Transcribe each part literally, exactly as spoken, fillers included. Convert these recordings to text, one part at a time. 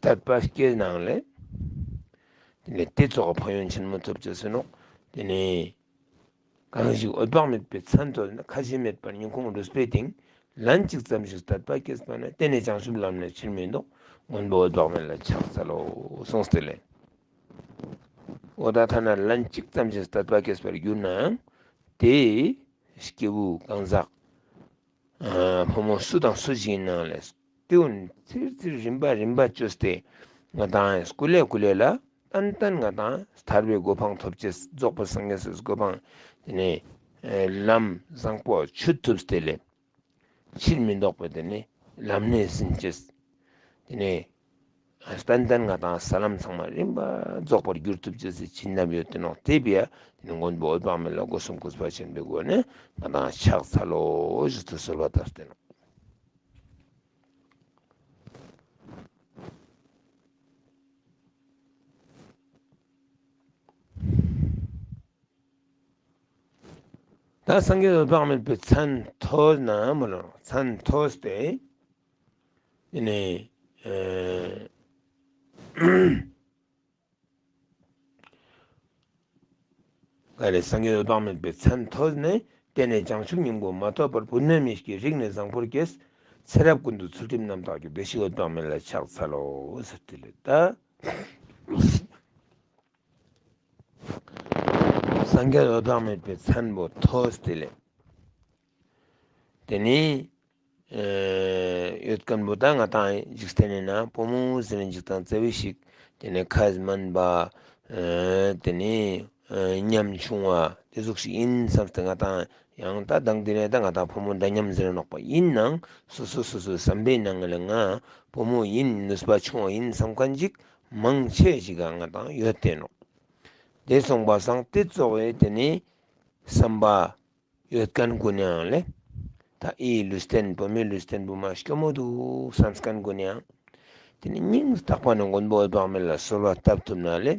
དད་པ་སྐྱེས་ནའང་ལེ། དེ་ནས་དེ་ཙོགས་ཕན་ཡོན་ཆེན་མོ་ཐོབ་ཅེས་ཡིན་ནོག། དེ་ནས་གང་ཞིག་འོད་དཔག་མེད་པའི་མཚན་ཐོས་ན། ཁ་ཞེ་མེད་པར་སྙིང་ཁོང་རུས་པའི་གཏིང་། ལན་གཅིག་ཙམ་ཞིག་དད་པ་སྐྱེས་པ་ན། དེ་ནས་བྱང་ཆུབ་ལམ་ལས་ཕྱིར་མི་ལྡོག། མགོན་པོ་འོད་དཔག་མེད་ལ་ཕྱག་འཚལ་ལོ། གསུངས་ཏེ་ལེ། འོ་ད་ཐ་ན་ལན་གཅིག་ཙམ་ཞིག་དད་པ་སྐྱེས་པར་གྱུར་ནའང་། དེ་སྐྱེ་བོ་གང་ཟག་ཨ་ཕོ་མོ་སུ་དང་སུ་ཞིག་ཡིན་ནའང་ལེ། དེ་བོ་ཚིར་ཚིར་རིམ་པ་རིམ་པ་བཅོས་ཏེ་ང་དང་སྐུ་ལས་སྐུ་ལས་ལ་ཏན་ཏན་ང་དང་ཐར་པའི་གོ་འཕང་ཐོབ་ཅེས། རྫོགས་པའི་སངས་རྒྱས་སི་གོ་འཕང་། དེ་ནས་ལམ་བཟང་པོ་ཆུད་ཐུབ་སྟེ་ལེ། ཕྱིར་མི་ལྡོག་པའི་དེ་ནས་ལམ་སྣེ་ཟིན་ཅེས། དེ་ནས་ཏན་ཏན་ང་དང་ས་ལམ་ཚང་མ་རིམ་པ་རྫོགས་པར་གྱུར་ཐུབ་ཅེས་སི་བྱིན་རླབས་ཡོད་དེ་ནོག། དེ་བས་དེ་ནས་མགོན་པོ་འོད་དཔག་མེད་ལ་སྒོ་གསུམ་གུས་པ་ཆེན་པོའི་སྒོ་ནས་ང་དང་ཕྱག་འཚལ་ལོ་ཞུས་ཏེ་གསོལ་བ་བཏབ་སྟེ་ནོག། ད་སངས་རྒྱས་འོད་དཔག་མེད་པའི་མཚན་ཐོས་ན་མོལ་ལོ། མཚན་ཐོས་ཏེ་དེ་ནས་ཨ་ག་རེ། སངས་རྒྱས་འོད་དཔག་མེད་པའི་མཚན་ཐོས་ནས། དེ་ནས་བྱང་ཆུབ་སྙིང་པོ་མ་ཐོབ་བར། བུད་མེད་མི་སྐྱེ་རིགས་ནི་བཟང་པོར་སྐྱེས། ཚེ་རབས་ཀུན་ཏུ་ཚུལ་ཁྲིམས་རྣམ་དག་གྱུར། བདེ་གཤེགས་འོད་དཔག་མེད་ལ་ཕྱག་འཚལ་ལོ་ཟེར་ཏེ་ལེ། ད་སངས་རྒྱས་འོད་དཔག་མེད་པའི་མཚན་པོ་ཐོས་ཏེ་ལེ། དེ་ནས་ཨ་ཡོད་མཁན་པོ་ད་ང་དང་འཇིག་རྟེན་ནི་ནང་བུ་མོ་ཟེར་ན་འཇིག་དང་བརྩེ་བའི་ཞིག། དེ་ནས་ཁ་སྨན་པ། ཨ་དེ་ནས་ཨ་ཉམ་ཆུང་བ་དེ་ཟུག་ཞིག་ཡིན་བསམས་ཏེ་ང་དང་ཡང་ད་དང་དེ་ནས་ད་ང་དང་བུ་མོ་འདྲ་མཉམ་ཟེར་ནོག་པ། ཡིན་ནའང་སོ་སོ་སོ་སོའི་བསམ་པའི་ནང་ལ་ང་བུ་མོ་ཡིན། ནུས་པ་ཆུང་བ་ཡིན་བསམ་མཁན་ཅིག་མང་ཆེ་ཞིག་ག་ང་དང་ཡོད་དེ་ནོག། དེ་སོང་པ་སང་དེ་ཙོགས་སི་དེ་ནས་བསམ་པ་ཡོད་མཁན་ཀུན་ནའང་ལེ། ད་ཨི་ལུས་རྟེན་བུད་མེད་ལུས་རྟེན་པོ་མ་སྐྱོ་མོ་འདུག་བསམ་མཁན་ཀུན་ནའང་དེ་ནས་སྙིང་ཐག་པ་ནས་མགོན་པོ་འོད་དཔག་མེད་ལ་གསོལ་བ་བཏབ་ཐུབ་ན་ལེ།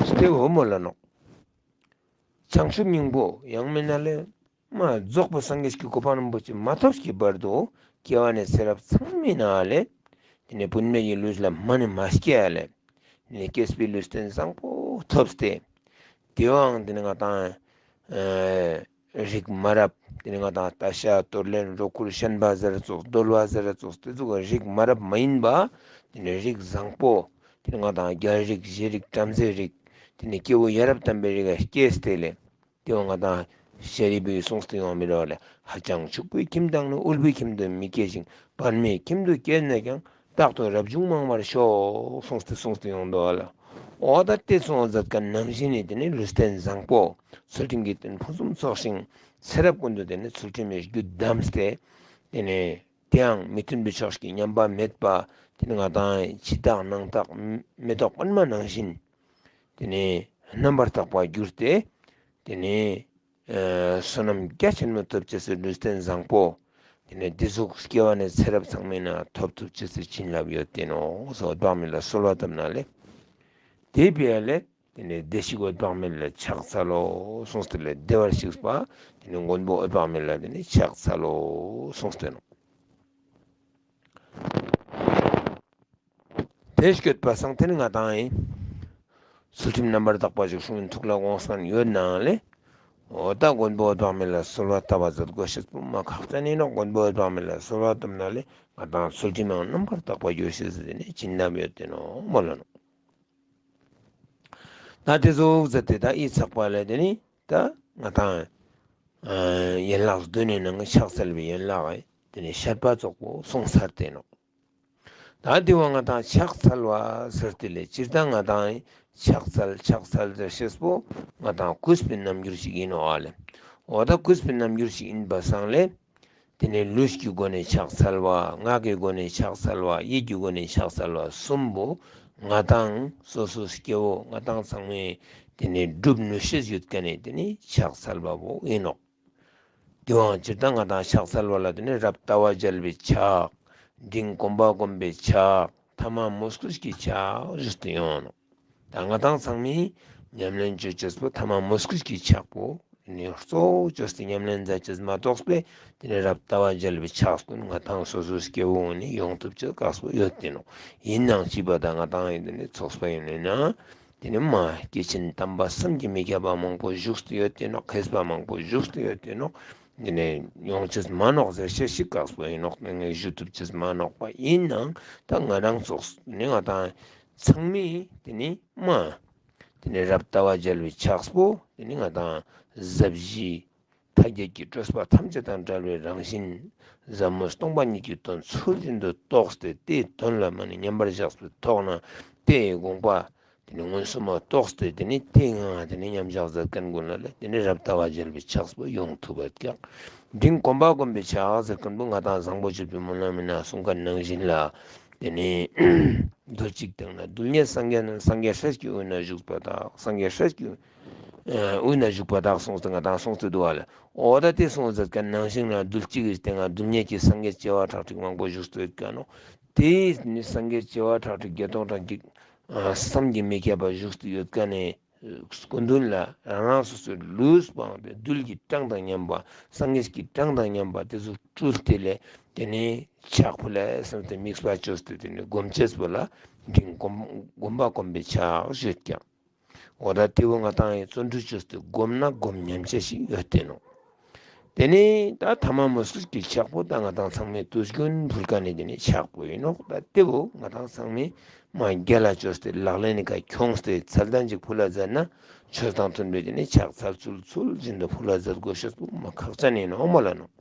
སྟེ་འོ་མོལ་ལ་ནོག། བྱང་ཆུབ་སྙིང་པོ་ཡང་མིན་ན་ལེ། མ་རྫོགས་པའི་སངས་རྒྱས་ཀྱི་གོ་འཕང་རིན་པོ་ཆེ་མ་ཐོབ་ཀྱི་བར་དུ་སྐྱེ་བ་ནས་ཚེ་རབས་ཚང་མའི་ནང་ལེ། དེ་ནས་བུད་མེད་ཀྱི་ལུས་ལ་མ་ནི་མ་སྐྱེ་ཡ་ལེ། དེ་ནས་སྐྱེས་པའི་ལུས་རྟེན་བཟང་པོ་ཐོབ་སྟེ། དེའང་དེ་ནས་ང་དང་ཨ་རིགས་མ་རབས། དེ་ནས་ང་དང་སྟ་ཤ་དོར་ལེན་རོ་ཁུར་ཤན་པ་ཟེར་ཙོགས་གདོལ་པ་ཟེར་ཙོགས་དེ་ཙོགས་རིགས་མ་རབས་མ་ཡིན་པ། དེ་ནས་རིགས་བཟང་པོ། དེ་ནས་ང་དང་རྒྱལ་རིགས་རྗེ་རིགས་བྲམ་ཟེ་རིགས། དེ་ནས་སྐྱེ་བོ་ཡ་རབས་དམ་པའི་རིགས་ལ་སྐྱེས་ཏེ་ལེ། དེའང་ང་དང་ཤཱ་རིའི་བུས་གསུངས་ཏེ་ཡོང་མི་རོ་ལེ། ཧ་ཅང་ཕྱུག་པོའི་ཁྱིམ་དང་ནི། དབུལ་པོའི་ཁྱིམ་དུ་མི་སྐྱེ་ཞིང་། བར་མའི་ཁྱིམ་དུ་སྐྱེས་ན་ཀྱང་། རྟག་ཏུ་རབ་བྱུང་མང་བར་ཤོག་གསུངས་ཏེ་གསུངས་ཏེ་ཡོང་དོ་ལེ། འོ་ད་དེ་གསུངས་མཛད་མཁན་ནང་བཞིན་ནི་དེ་ནི་ལུས་རྟེན་བཟང་པོ་ཚུལ་ཁྲིམས་ཀྱི་རྟེན་ཕུན་སུམ་ཚོགས་ཤིང་། ཚེ་རབས་ཀུན་ཏུ་དེ་ནི་ཚུལ་ཁྲིམས་ཀྱི་རྒྱུད་བསྡམས་ཏེ། དེ་ནས་དེའང་མི་མཐུན་པའི་ཕྱོགས་ཀྱི་ཉམས་པ་མེད་པ། དེ་ནི་ང་དང་ཕྱི་རྟགས་ནང་རྟགས་མེ་ཏོག་པདྨ་ནང་བཞིན། དེ་ནས་རྣམ་པར་དག་པར་གྱུར་ཏེ། དེ་ནས་ཨ་བསོད་ནམས་རྒྱ་ཆེན་མོ་ཐོབ་ཅེས་སི་ལུས་རྟེན་བཟང་པོ། དེ་ནས་དེ་ཟུག་སྐྱེ་བ་ནས་ཚེ་རབས་ཚང་མའི་ནང་ཐོབ་ཐུབ་ཅེས་སི་བྱིན་རླབས་ཡོད་དེ་ནོག་གསུངས་ཏེ་འོད་དཔག་མེད་ལ་གསོལ་བ་བཏབ་ན་ལེ། དེ་བས་ལེ། དེ་ནས་བདེ་གཤེགས་འོད་དཔག་མེད་ལ་ཕྱག་འཚལ་ལོ་གསུངས་ཏེ་ལེ། བདེ་བར་གཤེགས་པ་དེ་ནས་མགོན་པོ་འོད་དཔག་མེད་ལ་དེ་ནས་ཕྱག་འཚལ་ལོ་གསུངས་ཏེ་ནོག། དེ་སྐྱོད་པ་སང་དེ་ནི་ང་དང་ཡིན། ཚུལ་ཁྲིམས་རྣམ་པར་དག་པ་ཞིག་གསུང་ཐུགས་ལ་དགོངས་མཁན་ཡོད་ནའང་ལེ། འོ་ད་མགོན་པོ་འོད་དཔག་མེད་ལ་གསོལ་བ་བཏབ་པ་ཟེར་དགོས་ཤེས་པོ་མ་ཁག་ཅན་ཡིན་ནོག། མགོན་པོ་འོད་དཔག་མེད་ལ་གསོལ་བ་བཏབ་ན་ལེ་ང་དང་ཚུལ་ཁྲིམས་ཡང་རྣམ་པར་དག་པ་གྱུར་ཤེས་སི་དེ་ནི་བྱིན་རླབས་ཡོད་དེ་ནོག་མོལ་ལ་ནོག། ད་དེ་ཟུག་ཟེར་ཏེ་ད་ཨི་ཚག་པ་ལ་དེ་ནི་ད་ང་དང་ཨ་ཡན་ལག་བདུན་ནི་ནང་ཕྱག་འཚལ་བའི་ཡན་ལག་དེ་ནི་བཤད་པ་ཙོགས་པོ་གསུངས་ཚར་ཏེ་ནོག། ད་དེ་བོ་ང་དང་ཕྱག་འཚལ་བ་ཟེར་ཏེ་ལེ། སྤྱིར་བཏང་ང་དང་ཕྱག་འཚལ་ཕྱག་འཚལ་ཟེར་ཤེས་པོ་ང་དང་གུས་པའི་རྣམ་འགྱུར་ཞིག་ཡིན་ནོག་ཨ་ལེ། འོ་ད་གུས་པའི་རྣམ་འགྱུར་ཞིག་ཡིན་པ་སང་ལེ། དེ་ནས་ལུས་ཀྱི་སྒོ་ནས་ཕྱག་འཚལ་བ། ངག་གི་སྒོ་ནས་ཕྱག་འཚལ་བ། ཡིད་ཀྱི་སྒོ་ནས་ཕྱག་འཚལ་བ་གསུམ་པོ་ང་དང་སོ་སོའི་སྐྱེ་བོ་ང་དང་ཚང་མས་དེ་ནས་སྒྲུབ་ནུས་ཤེས་ཡོད་མཁན་ནི་དེ་ནི་ཕྱག་འཚལ་བ་བོ་ཡིན་ནོག། དེའང་སྤྱིར་བཏང་ང་དང་ཕྱག་འཚལ་བ་ལ་དེ་ནི་རབ་ལྟ་བ་མཇལ་བའི་ཕྱག། འབྲིང་གོམ་པ་བསྒོམ་པའི་ཕྱག། ཐ་མ་མོས་གུས་ཀྱི་ཕྱག་ཞུས་ཏེ་ཡོང་ནོག། ད་ང་དང་ཚང་མས་ཉམས་ལེན་བཅོ་ཅེས་པོ་ཐ་མ་མོས་གུས་ཀྱི་ཕྱག་པོ་ ནི་གཙོ་བོ་ཅོས་ཏེ་ཉམས་ལེན་མཛད་ཅེས་མ་གཏོགས་པའི་དེ་ནི་རབ་ལྟ་བ་མཇལ་བའི་ཕྱག་ཀུན་ང་ཏང་སོ་སོའི་སྐྱེ་བོ་ནི་ཡོང་ཐུབ་ཅེས་དཀགས་པོ་ཡོད་དེ་ནོག། ཡིན་ནའང་ཅིག་པ་དང་ང་ཏང་ཡིན་དེ་ནི་ཚོགས་པ་ཡིན་ནོག་ན། དེ་ནི་མ་སྐྱེས་ཆེན་དམ་པ་བསམ་གྱིས་མི་ཁྱབ་པ་མང་པོ་བཞུགས་ཏེ་ཡོད་དེ་ནོག། མཁས་པ་མང་པོ་བཞུགས་ཏེ་ཡོད་དེ་ནོག། དེ་ནི་ཡོང་ཅེས་མ་ནོག་ཟེར་ཤེས་ཤིག་དཀགས་པོ་ཡིན་ནོག། དེ་ནི་ཞུ་ཐུབ་ཅེས་མ་ནོག་པ། ཡིན་ནའང་ད་ང་རང་ཚོགས་ནི་ང་ཏང་ཚང་མས་དེ་ནི་མ་དེ་ནི་རབ་ལྟ་བ་མཇལ་བའི་ཕྱག་པོ་དེ་ནི་ང་ཏང་ཟབ་ཞི་མཐའ་རྒྱས་ཀྱི་སྤྲོས་པ་ཐམས་ཅད་དང་བྲལ་བའི་རང་བཞིན་ཟབ་མོ་སྟོང་པ་ཉིད་ཀྱི་དོན་ཚུལ་བཞིན་དུ་རྟོགས་ཏེ་དེའི་དོན་ལ་མ་ནི་མཉམ་པར་བཞག་པའི་ཐོག་ན་དེའི་དགོངས་པ་དེ་ནི་མངོན་སུམ་མ་རྟོགས་ཏེ་དེ་ནི་དེ་ང་དེ་ནི་མཉམ་བཞག་མཛད་མཁན་ཀུན་ལ་ལས་དེ་ནི་རབ་ལྟ་བ་མཇལ་བའི་ཕྱག་པོ་ཡོང་ཐུབ་པ་ཀྱག། འབྲིང་སྒོམ་པ་སྒོམ་པའི་ཕྱག་ཟེར་མཁན་པོ་ང་ཏང་བཟང་པོ་སྤྱོད་པའི་སྨོན་ལམ་མི་ན་གསུང་མཁན་ནང་བཞིན་ལ་དེ་ནི་རྡུལ་གཅིག་སྟེང་ན་རྡུལ་སྙེད་སངས་རྒྱས་རྣམས་སངས་རྒྱས་སྲས་ཀྱི་དབུས་ན་བཞུགས་པ་དག། སངས་རྒྱས་སྲས་ཀྱི་དབུས་ན་བཞུགས་པ་དག་གསུངས་ཏེ་ང་ཏང་གསུངས་ཏེ་འདུག་པ་ལ། འོ་ད་དེ་གསུངས་ཟེར་མཁན་ནང་བཞིན་ལ་རྡུལ་གཅིག་གི་སྟེང་ན་རྡུལ་སྙེད་ཀྱི་སངས་རྒྱས་བྱེ་བ་ཁྲག་ཁྲིག་མང་པོ་བཞུགས་ཏེ་ཡོད་མཁན་ནོག། དེ་ནི་སངས་རྒྱས་བྱེ་བ་ཁྲག་ཁྲིག་བརྒྱད་སྟོང་ཁྲག་ཁྲིག་བསམ་གྱིས་མི་ཁྱབ་པ་བཞུགས་ཏེ་ཡོད་མཁན་ནི་སྐུ་མདུན་ལ་རང་རང་སོ་སོའི་ལུས་སྤངས་ཏེ་རྡུལ་གྱི་གྲངས་དང་མཉམ་པ་སངས་རྒྱས་ཀྱི་གྲངས་དང་མཉམ་པ་དེ་ཚོ་སྤྲུལ་ཏེ་ལས་དེ་ནི་ཕྱག་ཕུལ་ལ་བསམས་ཏེ་དམིགས་པ་བཅོས་ཏེ་དེ་ནི་སྒོམ་ཅེས་པོ་ལ་འབྲིང་སྒོམ་སྒོམ་པ་སྒོམ་པའི་ཕྱག་ཞུས་ཀྱག། འོ་ད་དེ་བོ་ང་ཏང་ཡི་བརྩོན་འགྲུས་བཅོས་ཏེ་སྒོམ་ན་སྒོམ་ཉམས་ཅེས་ཤིག་ཡོད་དེ་ནོག། དེ་ནི་ད་ཐ་མ་མོ་སུས་ཀྱི་ཕྱག་པོ་ད་ང་ཏང་ཚང་མས་དུས་རྒྱུན་ཕུལ་མཁན་ནི་དེ་ནི་ཕྱག་པོ་ཡིན་ནོག། ད་དེ་བོ་ང་ཏང་ཚང་མས་མ་རྒྱལ་ལ་བཅོས་ཏེ་ལག་ལེན་ནི་ཀ་ཁྱོངས་ཏེ་ཚད་ལྡན་ཅིག་ཕུལ་ལ་མཛད་ན་ཆོས་དང་མཐུན་པའི་དེ་ནི་ཕྱག་འཚལ་ཚུལ་ཚུལ་བཞིན་དུ་ཕུལ་ལ་མཛད་དགོས་ཤེས་པོ་མ་ཁག་ཅན་ཡིན་ནོག་མོལ་ལ་ནོག།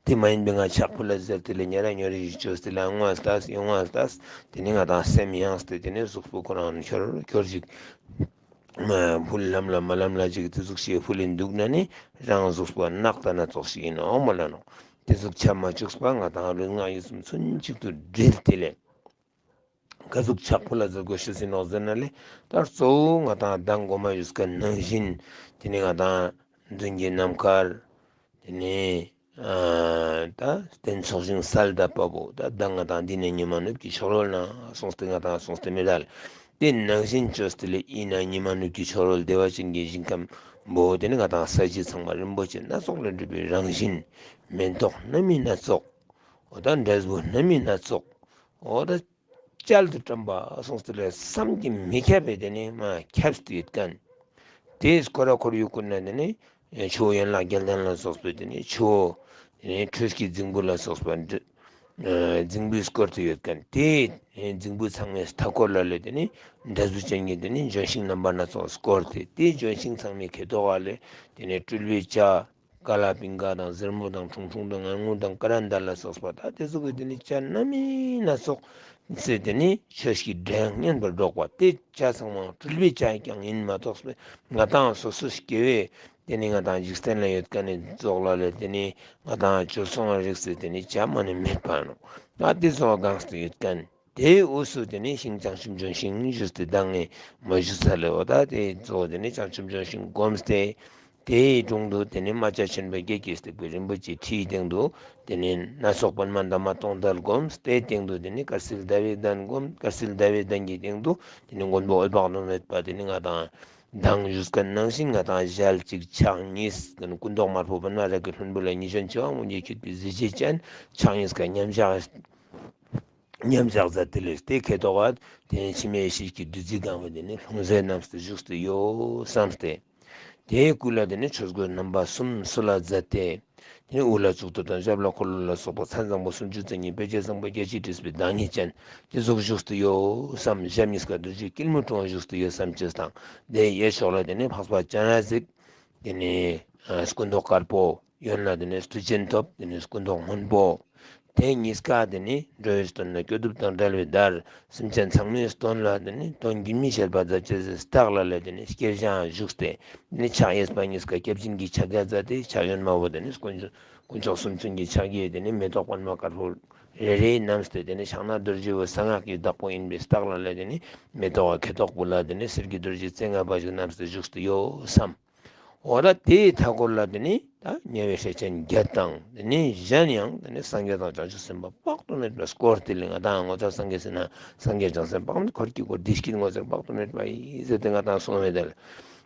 དེ་མ་ཡིན་པའི་ང་ཕྱག་ཕུལ་ལ་ཟེར་ཏེ་ལས་ཉེ་ར་ཉོ་རི་ཞིག་བཅོས་ཏེ་ལ་ངོ་ལྟས་ཡོང་ལྟས་དེ་ནི་ང་ཏང་སེམས་ཡངས་ཏེ་དེ་ནི་གཟུགས་པོ་ཁོ་རང་འཁྱོར་འཁྱོར་ཞིག་ཕུལ་ལམ་ལ་མ་ལམ་ལ་ཅིག་དེ་ཟུག་ཞིག་ཕུལ་ལིན་འདུག་ན་ནི་རང་གཟུགས་པོ་ནག་ད་ན་ཙོགས་ཤིག་ཡིན་ནོག་མོལ་ལ་ནོག། དེ་ཟུག་ཆ་མ་བཅུག་པ་ང་ཏང་ལུས་ངག་ཡིད་གསུམ་ཚུན་གཅིག་ཏུ་དྲིལ་ཏེ་ལས། ག་ཟུག་ཕྱག་ཕུལ་ལ་མཛད་དགོས་ཤེས་ཡིན་ནོག་ཟེར་ན་ལས། ད་གཙོ་བོ་ང་ཏང་མདང་གོ་མ་ཞུས་མཁན་ནང་བཞིན་དེ་ནི་ང་ཏང་མདུན་གྱི་ནམ་མཁར་དེ་ནི་ཨ་ད་རྟེན་ཚོགས་ཞིང་གསལ་གདབ་པ་པོ་ད་མདང་ང་ཏང་འདི་ནས་ཉི་མ་ནུབ་ཀྱི་ཕྱོགས་རོལ་ན་གསུངས་ཏེ་ང་ཏང་གསུངས་ཏེ་མི་འདྲ་ལ། དེ་ནང་བཞིན་བཅོས་ཏེ་ལས་ཡིན་ན་ཉི་མ་ནུབ་ཀྱི་ཕྱོགས་རོལ་བདེ་བ་ཅན་གྱི་ཞིང་ཁམས་པོ་དེ་ནི་ང་ཏང་ས་གཞི་ཚང་མ་རིན་པོ་ཆེ་སྣ་ཚོགས་ལས་གྲུབ་པའི་རང་བཞིན་མེ་ཏོག་སྣ་མིན་སྣ་ཚོགས། འོ་ད་འབྲས་བུ་སྣ་མིན་སྣ་ཚོགས། འོ་ད་གཅལ་དུ་དྲན་པ་གསུངས་ཏེ་ལས་བསམ་གྱིས་མི་ཁྱབ་པའི་དེ་ནི་མ་ཁྱབ་སྟེ་ཡོད་མཁན། དེས་སྐོར་ར་འཁོར་ཡུག་ཀུན་ན་དེ་ནི་ཆུ་བོ་ཡན་ལག་བརྒྱད་ལྡན་ལ་སོགས་པའི་དེ་ནི་ཆུ་བོ་དེ་ནི་ཁྲུས་ཀྱི་རྫིང་བུ་ལ་སོགས་པ་འདྲ་རྫིང་བུས་བསྐོར་ཏེ་ཡོད་མཁན། དེ་རྫིང་བུ་ཚང་མའི་མཐའ་འཁོར་ལ་ལས་དེ་ནི་འབྲས་བུ་ཅན་གྱི་དེ་ནི་ལྗོན་ཤིང་རྣམ་པ་སྣ་ཚོགས་བསྐོར་ཏེ་དེ་ལྗོན་ཤིང་ཚང་མའི་ཁེ་ཐོག་ག་ལས་དེ་ནི་སྤྲུལ་པའི་བྱ། ཀ་ལ་པིང་ཀ་དང་ཟེར་མོ་དང་ཁྲུང་ཁྲུང་དང་ངར་ངུ་དང་ཀ་ར་མདའ་ལ་སོགས་པ་ད་དེ་ཚོ་གི་དེ་ནི་བྱ་སྣ་མིན་སྣ་ཚོགས་ཟེར་དེ་ནི་ཆོས་ཀྱི་སྒྲ་དབྱངས་སྙན་པར་སྒྲོག་པ་དེ་བྱ་ཚང་མ་སྤྲུལ་པའི་བྱ་ཀྱང་ཡིན་མ་གཏོགས་པའི་ང་ཏང་སོ་སོ་སྐྱེ་བོའི་དེ་ནི་ང་ཏང་འཇིག་རྟེན་ལ་ཡོད་མཁན་ནི་ཙོགས་ལ་ལས་དེ་ནི་ང་ཏང་བྱོལ་སོང་བ་རིགས་ཟེར་དེ་ནི་བྱ་མ་ནི་མེད་པ་ནོག། ད་དེ་ཚོ་གང་སྟེ་ཡོད་མཁན། དེའི་དབུས་སུ་དེ་ནི་ཤིང་བྱང་ཆུབ་ལྗོན་ཤིང་ཞུས་ཏེ་མདང་ངས་མ་ཞུས་ས་ལས་འོ་ད་དེ་གཙོ་བོ་དེ་ནི་བྱང་ཆུབ་ལྗོན་ཤིང་བསྒོམས་ཏེ། དེའི་དྲུང་དུ་དེ་ནི་རྨ་བྱ་ཆེན་པོ་བརྒྱད་ཀྱིས་བཏེགས་པའི་རིན་པོ་ཆེའི་ཁྲིའི་སྟེང་དུ་དེ་ནི་སྣ་ཚོགས་པདྨ་འདབ་མ་སྟོང་དར་བསྒོམས། དེའི་སྟེང་དུ་དེ་ནི་དཀར་སིལ་ཟླ་བའི་གདན་བསྒོམས། དཀར་སིལ་ཟླ་བའི་གདན་གྱི་སྟེང་དུ་དེ་ནི་མགོན་པོ་འོད་དཔག་ཏུ་མེད་པ་དེ་ནི་ང་ཏང་མདང་ཞུས་མཁན་ནང་བཞིན་ང་ཏང་ཞལ་གཅིག་ཕྱག་གཉིས་དེ་ནི་སྐུ་མདོག་དམར་པོ་པདྨ་རཱ་གའི་ལྷུན་པོ་ལ་ཉི་གཞོན་བྱེ་བ་སྔོ་འགྱེད་འཁྱུད་པའི་གཟི་བརྗིད་ཅན། ཕྱག་གཉིས་ཀ་མཉམ་བཞག་མཉམ་བཞག་མཛད་དེ་ལས་དེ་ཁེ་ཐོག་ག་དེ་ནི་འཆི་མེད་ཡེ་ཤེས་ཀྱི་བདུད་རྩི་གང་བའི་དེ་ནི་ལྷུང་བཟེད་བསྣམས་ཏེ་བཞུགས་ཏེ་ཡོད་བསམས་ཏེ། དེའི་སྐུ་ལ་དེ་ནི་ཆོས་གོས་རྣམ་པ་གསུམ་གསོལ་བ་མཛད་དེ། དེ་ནི་དབུ་ལ་གཙུག་ཏོར་དང་ཞབས་ལ་འཁོར་ལོ་ལ་སོགས་པ་མཚན་བཟང་པོ་སུམ་ཅུ་རྩ་གཉིས་དཔེ་བྱད་བཟང་པོ་བརྒྱད་ཅུས་བྲིས་པའི་བདག་ཉིད་ཅན་དེ་ཟུག་བཞུགས་ཏེ་ཡོད་བསམ། ཞབས་གཉིས་ཀ་རྡོ་རྗེ་སྐྱིལ་མོ་ཀྲུང་བ་བཞུགས་ཏེ་ཡོད་བསམ་ཅེས་དང་དེའི་གཡས་ཕྱོགས་ལ་དེ་ནི་འཕགས་པ་སྤྱན་རས་གཟིགས། དེ་ནི་སྐུ་མདོག་དཀར་པོ། གཡོན་ལ་དེ་ནི་མཐུ་ཆེན་ཐོབ། དེ་ནི་སྐུ་མདོག་སྔོན་པོ། དེ་གཉིས་ཀ་དེ་ནི་འགྲོ་བའི་དོན་ལ་སྐྱོབ་ཐབས་དང་བྲལ་བའི་བརྡར་སེམས་ཅན་ཚང་མའི་དོན་ལ་དེ་ནི་དོན་རྒྱུན་མི་ཆད་པ་མཛད་ཅེས་སི་རྟགས་ལ་ལས་དེ་ནི་སྐྱེས་ཞིང་བཞུགས་ཏེ། དེ་ནི་ཕྱག་གཡས་པ་གཉིས་ཀ་སྐྱབས་སྦྱིན་གྱི་ཕྱག་རྒྱ་མཛད་དེ། ཕྱག་གཡོན་མ་བོ་དེ་ནི་དཀོན་མཆོག་དཀོན་མཆོག་གསུམ་མཚོན་གྱི་ཕྱག་རྒྱས་དེ་ནི་མེ་ཏོག་པདྨ་དཀར་པོ་རེ་རེ་བསྣམས་ཏེ། དེ་ནི་ཕྱག་ན་རྡོ་རྗེ་བོ་གསང་སྔགས་ཀྱི་བདག་པོ་ཡིན་པའི་རྟགས་ལ་ལས་དེ་ནི་མེ་ཏོག་ཁེ་ཐོག་པོ་ལ་དེ་ནི་གསེར་གྱི་རྡོ་རྗེ་རྩེ་ལྔ་པ་ཞིག་བསྣམས་ཏེ་བཞུགས་ཏེ་ཡོད་བསམ། འོ་ད་དེའི་མཐའ་འཁོར་ལ་དེ་ནི་ད་དམྱལ་བའི་སྲས་ཆེན་བརྒྱད་དང་དེ་ནི་གཞན་ཡང་དེ་ནི་སངས་རྒྱས་དང་བྱང་ཆུབ་སེམས་དཔའ་དཔག་ཏུ་མེད་པ་བསྐོར་ཏེ་ལས། ང་ཏང་ངོ་མཚར་སངས་རྒྱས་ཟེར་ན་སངས་རྒྱས་བྱང་སེམས་དཔག་མེད་འཁོར་གྱི་སྐོར་བདེ་སྐྱིད་ངོ་མཚར་དཔག་ཏུ་མེད་པ་ཡི་ཟེར་ཏེ་ང་ཏང་གསུངས་པའི་དེ་ལ།